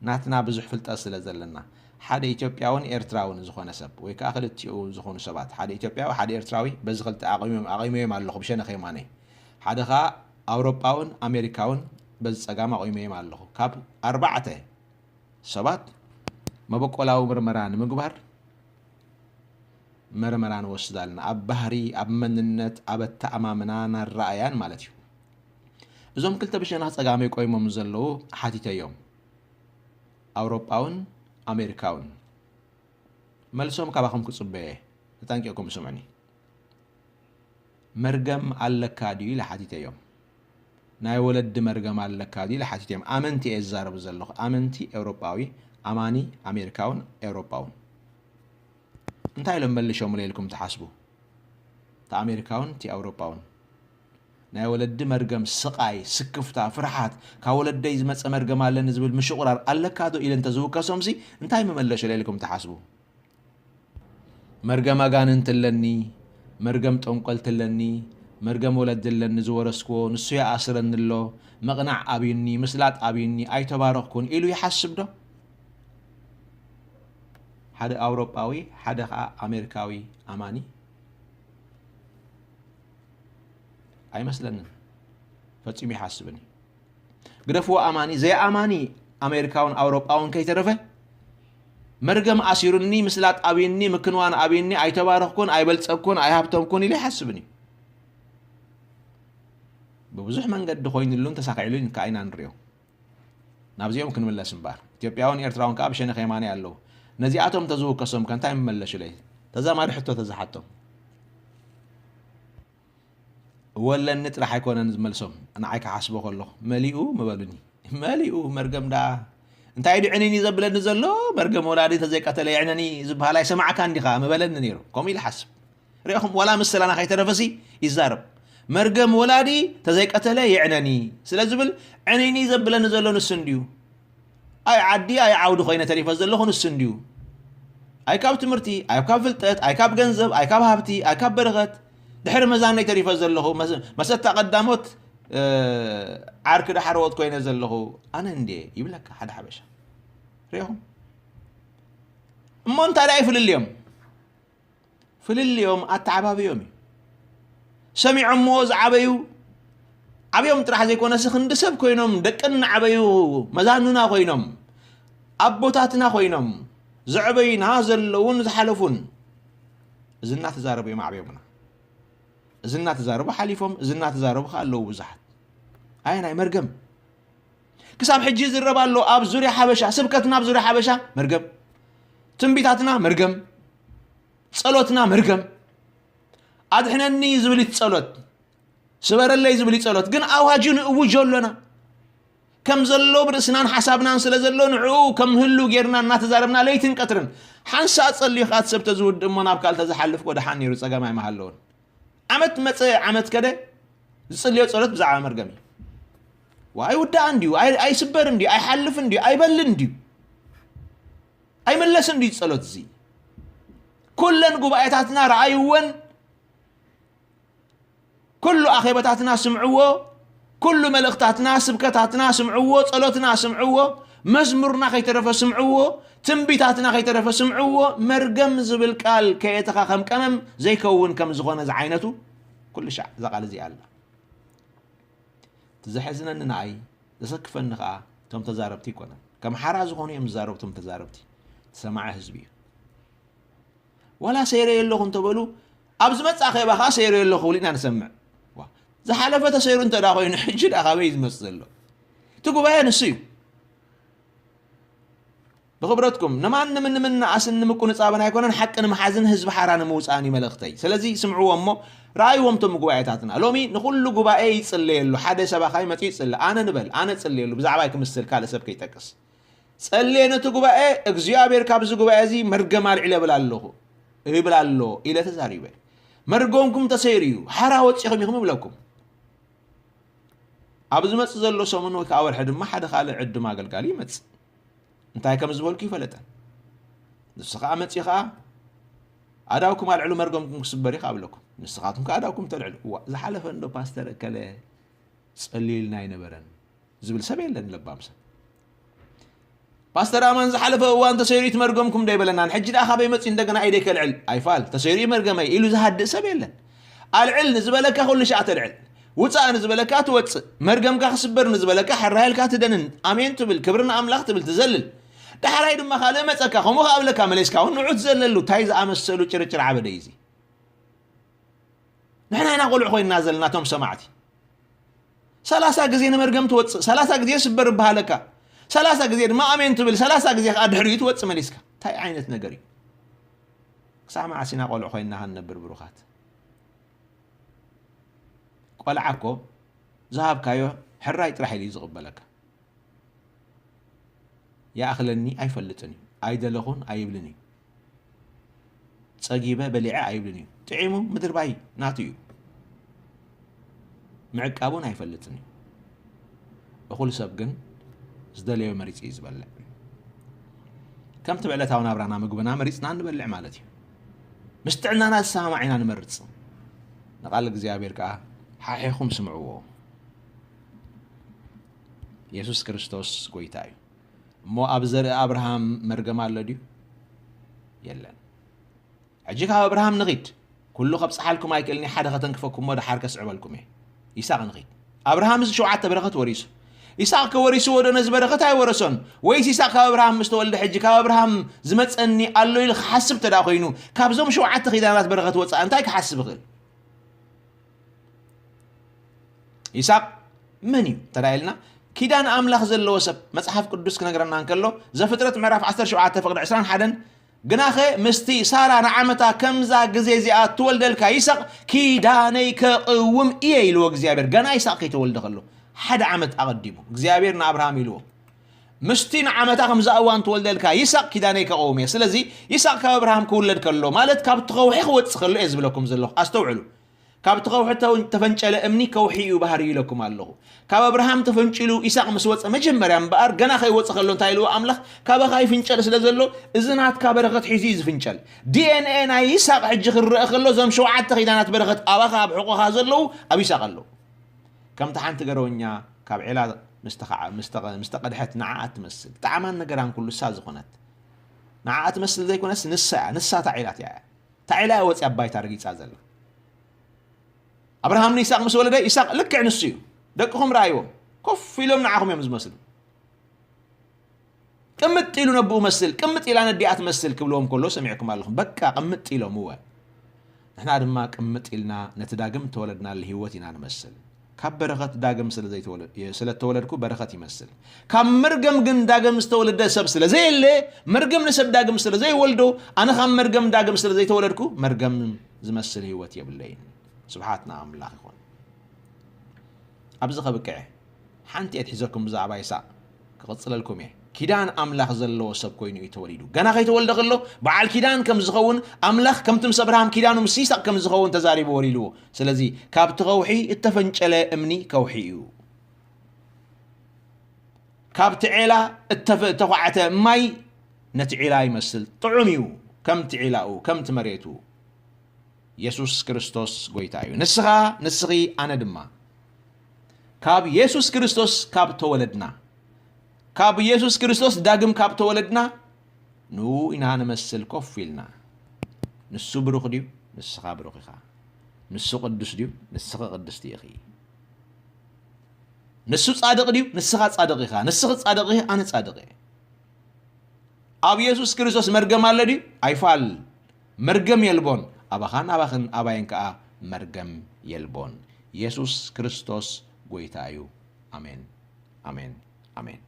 ናትና ብዙሕ ፍልጠት ስለ ዘለና፣ ሓደ ኢትዮጵያውን ኤርትራውን ዝኾነ ሰብ ወይ ከኣ ክልቲኡ ዝኾኑ ሰባት፣ ሓደ ኢትዮጵያዊ ሓደ ኤርትራዊ፣ በዚ ክልተ ኣቒሞም ኣቒመዮም ኣለኹ ብሸነኽ የማነይ። ሓደ ከኣ ኣውሮጳውን ኣሜሪካውን በዚ ጸጋም ኣቒመዮም ኣለኹ። ካብ ኣርባዕተ ሰባት መበቆላዊ ምርመራ ንምግባር መርመራ ንወስድ ኣለና። ኣብ ባህሪ፣ ኣብ መንነት፣ ኣብ ኣተኣማምናን ኣረኣእያን ማለት እዩ። እዞም ክልተ ብሸነኽ ጸጋመይ ቆይሞም ዘለዉ ሓቲተዮም። ኣውሮጳውን ኣሜሪካውን። መልሶም ካባኹም ክጽበ እየ። ተጠንቂቕኩም ስምዑኒ። መርገም ኣለካ ድዩ ኢለ ሓቲተዮም። ናይ ወለዲ መርገም ኣለካ ድዩ ኢለ ሓቲተዮም። ኣመንቲ እየ ዝዛረብ ዘለኹ። ኣመንቲ ኤውሮጳዊ፣ ኣማኒ ኣሜሪካውን ኤውሮጳውን እንታይ ኢሎም መልሾምለ ኢልኩም ትሓስቡ? እቲ ኣሜሪካውን እቲ ኣውሮጳውን ናይ ወለዲ መርገም፣ ስቓይ፣ ስክፍታ፣ ፍርሓት፣ ካብ ወለደይ ዝመጸ መርገም ኣለኒ ዝብል ምሽቑራር ኣለካ ዶ ኢለ እንተዝውከሶምሲ እንታይ ምመለሹለ ኢልኩም ትሓስቡ? መርገም ኣጋንንቲ ኣለኒ፣ መርገም ጠንቆልቲ ኣለኒ፣ መርገም ወለዲ ኣለኒ ዝወረስክዎ፣ ንሱ ይኣስረኒ ኣሎ፣ ምቕናዕ ኣብዩኒ፣ ምስላጥ ኣብዩኒ፣ ኣይተባረኽኩን ኢሉ ይሓስብ ዶ? ሓደ ኣውሮጳዊ፣ ሓደ ኸኣ ኣሜሪካዊ ኣማኒ? ኣይመስለንን። ፈጺሙ ይሓስብን እዩ። ግደፍዎ ኣማኒ፣ ዘይኣማኒ ኣሜሪካውን ኣውሮጳውን ከይተረፈ፣ መርገም ኣሲሩኒ፣ ምስላጥ ኣብዩኒ፣ ምክንዋን ኣብዩኒ፣ ኣይተባረኽኩን፣ ኣይበልጸግኩን፣ ኣይሃብተምኩን ኢሉ ይሓስብን እዩ። ብብዙሕ መንገዲ ኮይኑሉን ተሳኺዕሉን ከኣ ኢና ንሪኦ። ናብዚኦም ክንምለስ እምበኣር፣ ኢትዮጵያውን ኤርትራውን ከኣ ብሸነኽ የማናይ ኣለዉ። ነዚኣቶም ተዝውከሶም ከ እንታይ ምመለሹለይ? ተዛማዲ ሕቶ ተዝሓቶም። እወ ኣለኒ ጥራሕ ኣይኮነን ዝመልሶም፣ ንዓይ ክሓስቦ ከለኹ። መሊኡ ምበሉኒ። መሊኡ መርገም ደኣ። እንታይ ድዩ ዕንኒ ዘብለኒ ዘሎ? መርገም ወላዲ ተዘይቀተለ የዕነኒ ዝበሃል ኣይሰማዕካን ዲኻ? ምበለኒ ነይሩ። ከምኡ ኢለ ሓስብ። ሪኢኹም፣ ዋላ ምስላና ከይተረፈሲ ይዛረብ። መርገም ወላዲ ተዘይቀተለ የዕነኒ ስለ ዝብል ዕንኒ ዘብለኒ ዘሎ ንሱ እንድዩ። ኣይ ዓዲ ኣይ ዓውዲ ኮይነ ተሪፈ ዘለኹ ንሱ እንድዩ። ኣይ ካብ ትምህርቲ፣ ኣይ ካብ ፍልጠት፣ ኣይ ካብ ገንዘብ፣ ኣይ ካብ ሃብቲ፣ ኣይ ካብ በረኸት ድሕሪ መዛነይ ተሪፈ ዘለኹ። መስ-፣ መሰታ ቀዳሞት፣ እ፣ ዓርኪ ዳሕረዎት ኮይነ ዘለኹ ኣነ እንድየ ይብለካ ሓደ ሓበሻ። ሪኢኹም? እሞ እንታይ ደኣ ይፍልልዮም? ፍልልዮም ኣተዓባብዮም እዩ። ሰሚዖምዎ ዝዓበዩ፣ ዓብዮም ጥራሕ ዘይኮነሲ ክንዲ ሰብ ኮይኖም ደቂ እናዓበዩ መዛኑና ኮይኖም፣ ኣቦታትና ኮይኖም ዘዕበዩና ዘለዉን ዝሓለፉን፣ እዚ እናተዛረቡ እዮም ኣዕብዮምና። እዚ እናተዛረቡ ሓሊፎም፣ እዚ እናተዛረቡ ከ ኣለዉ ብዙሓት። ኣየናይ መርገም? ክሳብ ሕጂ ይዝረብ ኣሎ ኣብ ዙርያ ሓበሻ፣ ስብከትና ኣብ ዙርያ ሓበሻ መርገም፣ ትንቢታትና መርገም፣ ጸሎትና መርገም። ኣድሕነኒ ዝብል እዩ ጸሎት፣ ስበረለይ ዝብል እዩ ጸሎት። ግን ኣዋጅ ንእውጆ ኣሎና። ከም ዘሎ ብርእስናን ሓሳብናን ስለ ዘሎ ንዕኡ ከም ህሉ ጌርና እናተዛረብና ለይትን ቀትርን። ሓንሳእ ጸልዩ ከኣ እቲ ሰብ ተዝውድእ እሞ ናብ ካልእ ተዝሓልፍ ኮ ደሓን ነይሩ፣ ጸገም ኣይምሃለዎን። ዓመት መጸ ዓመት ከደ ዝጽልዮ ጸሎት ብዛዕባ መርገም እዩ። ዋ ኣይውዳእን ድዩ? ኣይ-፣ ኣይስበርን ድዩ? ኣይሓልፍን ድዩ? ኣይበልን ድዩ? ኣይምለስን ድዩ ጸሎት እዚ? ኩለን ጉባኤታትና ረኣይወን፣ ኩሉ ኣኼባታትና ስምዕዎ፣ ኩሉ መልእኽታትና፣ ስብከታትና ስምዕዎ፣ ጸሎትና ስምዕዎ፣ መዝሙርና ከይተረፈ ስምዕዎ፣ ትንቢታትና ከይተረፈ ስምዕዎ። መርገም ዝብል ቃል ከየእተኻ ከም ቀመም ዘይከውን ከም ዝኾነ ዝዓይነቱ ኩሉ ሻዕ እዛ ቃል እዚኣ ኣላ። እቲ ዘሕዝነኒ ንዓይ፣ ዘሰክፈኒ ከኣ እቶም ተዛረብቲ ኣይኮነን። ከም ሓራ ዝኾኑ እዮም ዝዛረቡ እቶም ተዛረብቲ። እቲ ሰማዒ ህዝቢ እዩ። ዋላ ሰይረዮ ኣለኹ እንተበሉ፣ ኣብ ዝመጽእ ኣኼባ ከኣ ሰይረዮ ኣለኹ ክብሉ ኢና ንሰምዕ። ዋ፣ ዝሓለፈ ተሰይሩ እንተ ደኣ ኮይኑ፣ ሕጂ ደኣ ካበይ እዩ ዝመጽእ ዘሎ? እቲ ጉባኤ ንሱ እዩ። ብኽብረትኩም፣ ንማንም ንምንኣስን ንምቁንጻብን ኣይኮነን፣ ሓቂ ንምሓዝን ህዝቢ ሓራ ንምውጻእን እዩ መልእኽተይ። ስለዚ ስምዕዎ እሞ ረኣይዎም እቶም ጉባኤታትና። ሎሚ ንኹሉ ጉባኤ ይጽለየሉ፣ ሓደ ሰባኻይ መጺኡ ይጽለ። ኣነ ንበል፣ ኣነ ጽለየሉ፣ ብዛዕባይ ክምስል ካልእ ሰብ ከይጠቅስ። ጸልየ ነቲ ጉባኤ፣ እግዚኣብሔር ካብዚ ጉባኤ እዚ መርገም ኣልዒለ እብል ኣለኹ፣ ይብል ኣሎ ኢለ ተዛሪበ። መርገምኩም ተሰይሩ እዩ፣ ሓራ ወጺኹም ኢኹም ይብለኩም። ኣብ ዝመጽእ ዘሎ ሰሙን ወይ ከዓ ወርሒ ድማ ሓደ ካልእ ዕዱም ኣገልጋሊ ይመጽእ። እንታይ ከም ዝበልኩ ይፈለጠን። ንሱ ከዓ መጺኡ ከዓ ኣዳውኩም ኣልዕሉ መርገምኩም ክስበር እዩ ከዓ እብለኩም። ንስኻትኩም ከዓ ኣዳውኩም ተልዕሉ። እዋ፣ ዝሓለፈ እንዶ ፓስተር እከለ ጸልዩልና ኣይነበረን ዝብል ሰብ የለን ለባም ሰብ። ፓስተር ኣማን ዝሓለፈ እዋን ተሰይሩ እዩ መርገምኩም ዶ ኣይበለናን? ሕጂ ደኣ ካበይ መጺኡ እንደገና ኢደይ ከልዕል? ኣይፋል፣ ተሰይሩ እዩ መርገመይ ኢሉ ዝሃድእ ሰብ የለን። ኣልዕል ንዝበለካ ኩሉ ሻዕ ተልዕል። ውጻእ ንዝበለካ ትወጽእ። መርገምካ ክስበር ንዝበለካ ሕራይ ኢልካ ትደንን። ኣሜን ትብል፣ ክብሪ ንኣምላኽ ትብል፣ ትዘልል። ዳሕራይ ድማ ካልእ መጸካ፣ ከምኡ ከኣ እብለካ መሊስካ እውን ንዑ ትዘለሉ። እንታይ ዝኣመሰሉ ጭርጭር ዓበደ እዩ እዚ? ንሕና ኢና ቆልዑ ኮይንና ዘለና እቶም ሰማዕቲ። ሰላሳ ግዜ ንመርገም ትወጽእ፣ ሰላሳ ግዜ ስበር ይበሃለካ፣ ሰላሳ ግዜ ድማ ኣሜን ትብል፣ ሰላሳ ግዜ ከኣ ድሕሪኡ ትወጽእ መሊስካ። እንታይ ዓይነት ነገር እዩ? ክሳዕ መዓስ ኢና ቆልዑ ኮይንና ክንነብር ብሩኻት? ቆልዓ እኮ ዝሃብካዮ ሕራይ ጥራሕ ኢሉ እዩ ዝቕበለካ። ይኣኽለኒ ኣይፈልጥን እዩ። ኣይደለኹን ኣይብልን እዩ። ጸጊበ በሊዐ ኣይብልን እዩ። ጥዒሙ ምድርባይ ናቱ እዩ። ምዕቃቡን ኣይፈልጥን እዩ። እኹል ሰብ ግን ዝደለዮ መሪጹ እዩ ዝበልዕ። ከምቲ ብዕለታዊ ናብራና ምግብና መሪጽና ንበልዕ ማለት እዩ። ምስ ጥዕናና ዝሰማማዕ ኢና ንመርጽ። ንቓል እግዚኣብሔር ከኣ ሓሒኹም ስምዕዎ። የሱስ ክርስቶስ ጎይታ እዩ። እሞ ኣብ ዘርኢ ኣብርሃም መርገም ኣሎ ድዩ? የለን። ሕጂ ካብ ኣብርሃም ንኺድ። ኩሉ ከብጽሓልኩም ኣይክእልን እየ፣ ሓደ ከተንክፈኩም እሞ ደሓር ከስዕበልኩም እየ። ይስሐቅ ንኺድ። ኣብርሃም እዚ ሸውዓተ በረኸት ወሪሱ። ይስሐቅ ከ ወሪስዎ ዶ ነዚ በረኸት? ኣይወረሶን። ወይስ ይስሐቅ ካብ ኣብርሃም ምስ ተወልደ ሕጂ ካብ ኣብርሃም ዝመጸኒ ኣሎ ኢሉ ክሓስብ እንተ ደኣ ኮይኑ፣ ካብዞም ሸውዓተ ኪዳናት በረኸት ወጻኢ እንታይ ክሓስብ ይኽእል? ይስሐቅ መን እዩ እንተ ደኣ ኢልና፣ ኪዳን ኣምላኽ ዘለዎ ሰብ መጽሓፍ ቅዱስ ክነግረና እንከሎ፣ ዘፍጥረት ምዕራፍ ዓሰርተ ሸውዓተ ፍቕዲ ዕስራን ሓደን፣ ግናኸ ምስቲ ሳራ ንዓመታ ከምዛ ግዜ እዚኣ እትወልደልካ ይስሐቅ ኪዳነይ ከቕውም እየ ኢልዎ እግዚኣብሔር። ገና ይስሐቅ ከይተወልደ ከሎ ሓደ ዓመት ኣቐዲሙ እግዚኣብሔር ንኣብርሃም ኢልዎ፣ ምስቲ ንዓመታ ከምዛ እዋን ትወልደልካ ይስሐቅ ኪዳነይ ከቕውም እየ። ስለዚ ይስሐቅ ካብ ኣብርሃም ክውለድ ከሎ ማለት ካብቲ ከውሒ ክወጽእ ከሎ እየ ዝብለኩም ዘለኹ። ኣስተውዕሉ። ካብቲ ከውሒ ተው-፣ ተፈንጨለ እምኒ ከውሒ እዩ ባህርዩ ኢለኩም ኣለኹ። ካብ ኣብርሃም ተፈንጭሉ ይስሐቅ ምስ ወጸ መጀመርያ እምበኣር ገና ከይወጸ ከሎ እንታይ ኢልዎ ኣምላኽ? ካባኻ ይፍንጨል ስለ ዘሎ እዚ ናትካ በረኸት ሒዙ እዩ ዝፍንጨል። ዲ ኤን ኤ ናይ ይስሐቅ ሕጂ ክረአ ከሎ እዞም ሸውዓተ ኪዳናት በረኸት ኣባኻ ኣብ ሕቖኻ ዘለዉ ኣብ ይስሐቅ ኣለዉ። ከምቲ ሓንቲ ገረወኛ ካብ ዒላ ምስ ተኸዓ-፣ ምስ ተቐ-፣ ምስ ተቐድሐት ንዓኣ ትመስል። ጣዕማን ነገራን ኩሉ እሳ ዝኾነት። ንዓኣ ትመስል ዘይኮነስ ንሳ እያ። ንሳ እታ ዒላት እያ። እታ ዒላ እያ ወፂኣ ባይታ ረጊፃ ዘላ። ኣብርሃም ንይስሐቅ ምስ ወለደ፣ ይስሐቅ ልክዕ ንሱ እዩ። ደቅኹም ረኣይዎም። ኮፍ ኢሎም ንዓኹም እዮም ዝመስሉ። ቅምጥ ኢሉ ነብኡ መስል፣ ቅምጥ ኢላ ነዲኣ ትመስል ክብልዎም ከሎ ሰሚዕኩም ኣለኹም። በቃ ቅምጥ ኢሎም እወ። ንሕና ድማ ቅምጥ ኢልና ነቲ ዳግም ተወለድናሉ ህይወት ኢና ንመስል። ካብ በረኸት ዳግም ስለ ዘይተወለ-፣ ስለ ተወለድኩ በረኸት ይመስል። ካብ መርገም ግን ዳግም ዝተወለደ ሰብ ስለ ዘየለ፣ መርገም ንሰብ ዳግም ስለ ዘይወልዶ፣ ኣነ ካብ መርገም ዳግም ስለ ዘይተወለድኩ መርገም ዝመስል ህይወት የብለይን። ስብሓት ንኣምላኽ ይኹን። ኣብዚ ከብቅዐ ሓንቲ እየ ሒዘኩም ብዛዕባ ይስሐቅ ክቕጽለልኩም እየ። ኪዳን ኣምላኽ ዘለዎ ሰብ ኮይኑ እዩ ተወሊዱ። ገና ከይተወልደ ከሎ በዓል ኪዳን ከም ዝኸውን ኣምላኽ ከምቲ ምስ ኣብርሃም ኪዳኑ ምስ ይስሐቅ ከም ዝኸውን ተዛሪቡ ወሪልዎ። ስለዚ ካብቲ ከውሒ እተፈንጨለ እምኒ ከውሒ እዩ። ካብቲ ዔላ እተፈ-፣ እተዃዕተ ማይ ነቲ ዒላ ይመስል። ጥዑም እዩ ከምቲ ዒላኡ፣ ከምቲ መሬቱ። የሱስ ክርስቶስ ጎይታ እዩ። ንስኻ፣ ንስኺ፣ ኣነ ድማ። ካብ የሱስ ክርስቶስ ካብ ተወለድና፣ ካብ የሱስ ክርስቶስ ዳግም ካብ ተወለድና፣ ንኡ ኢና ንመስል ኮፍ ኢልና። ንሱ ብሩኽ ድዩ? ንስኻ ብሩኽ ኢኻ። ንሱ ቅዱስ ድዩ? ንስኺ ቅድስቲ ኢኺ። ንሱ ጻድቕ ድዩ? ንስኻ ጻድቕ ኢኻ። ንስኺ ጻድቕ ኢኺ፣ ኣነ ጻድቕ እየ። ኣብ የሱስ ክርስቶስ መርገም ኣሎ ድዩ? ኣይፋል። መርገም የልቦን። ኣባኻን ኣባኽን ኣባይን ከኣ መርገም የልቦን። የሱስ ክርስቶስ ጎይታ እዩ። ኣሜን፣ ኣሜን፣ ኣሜን።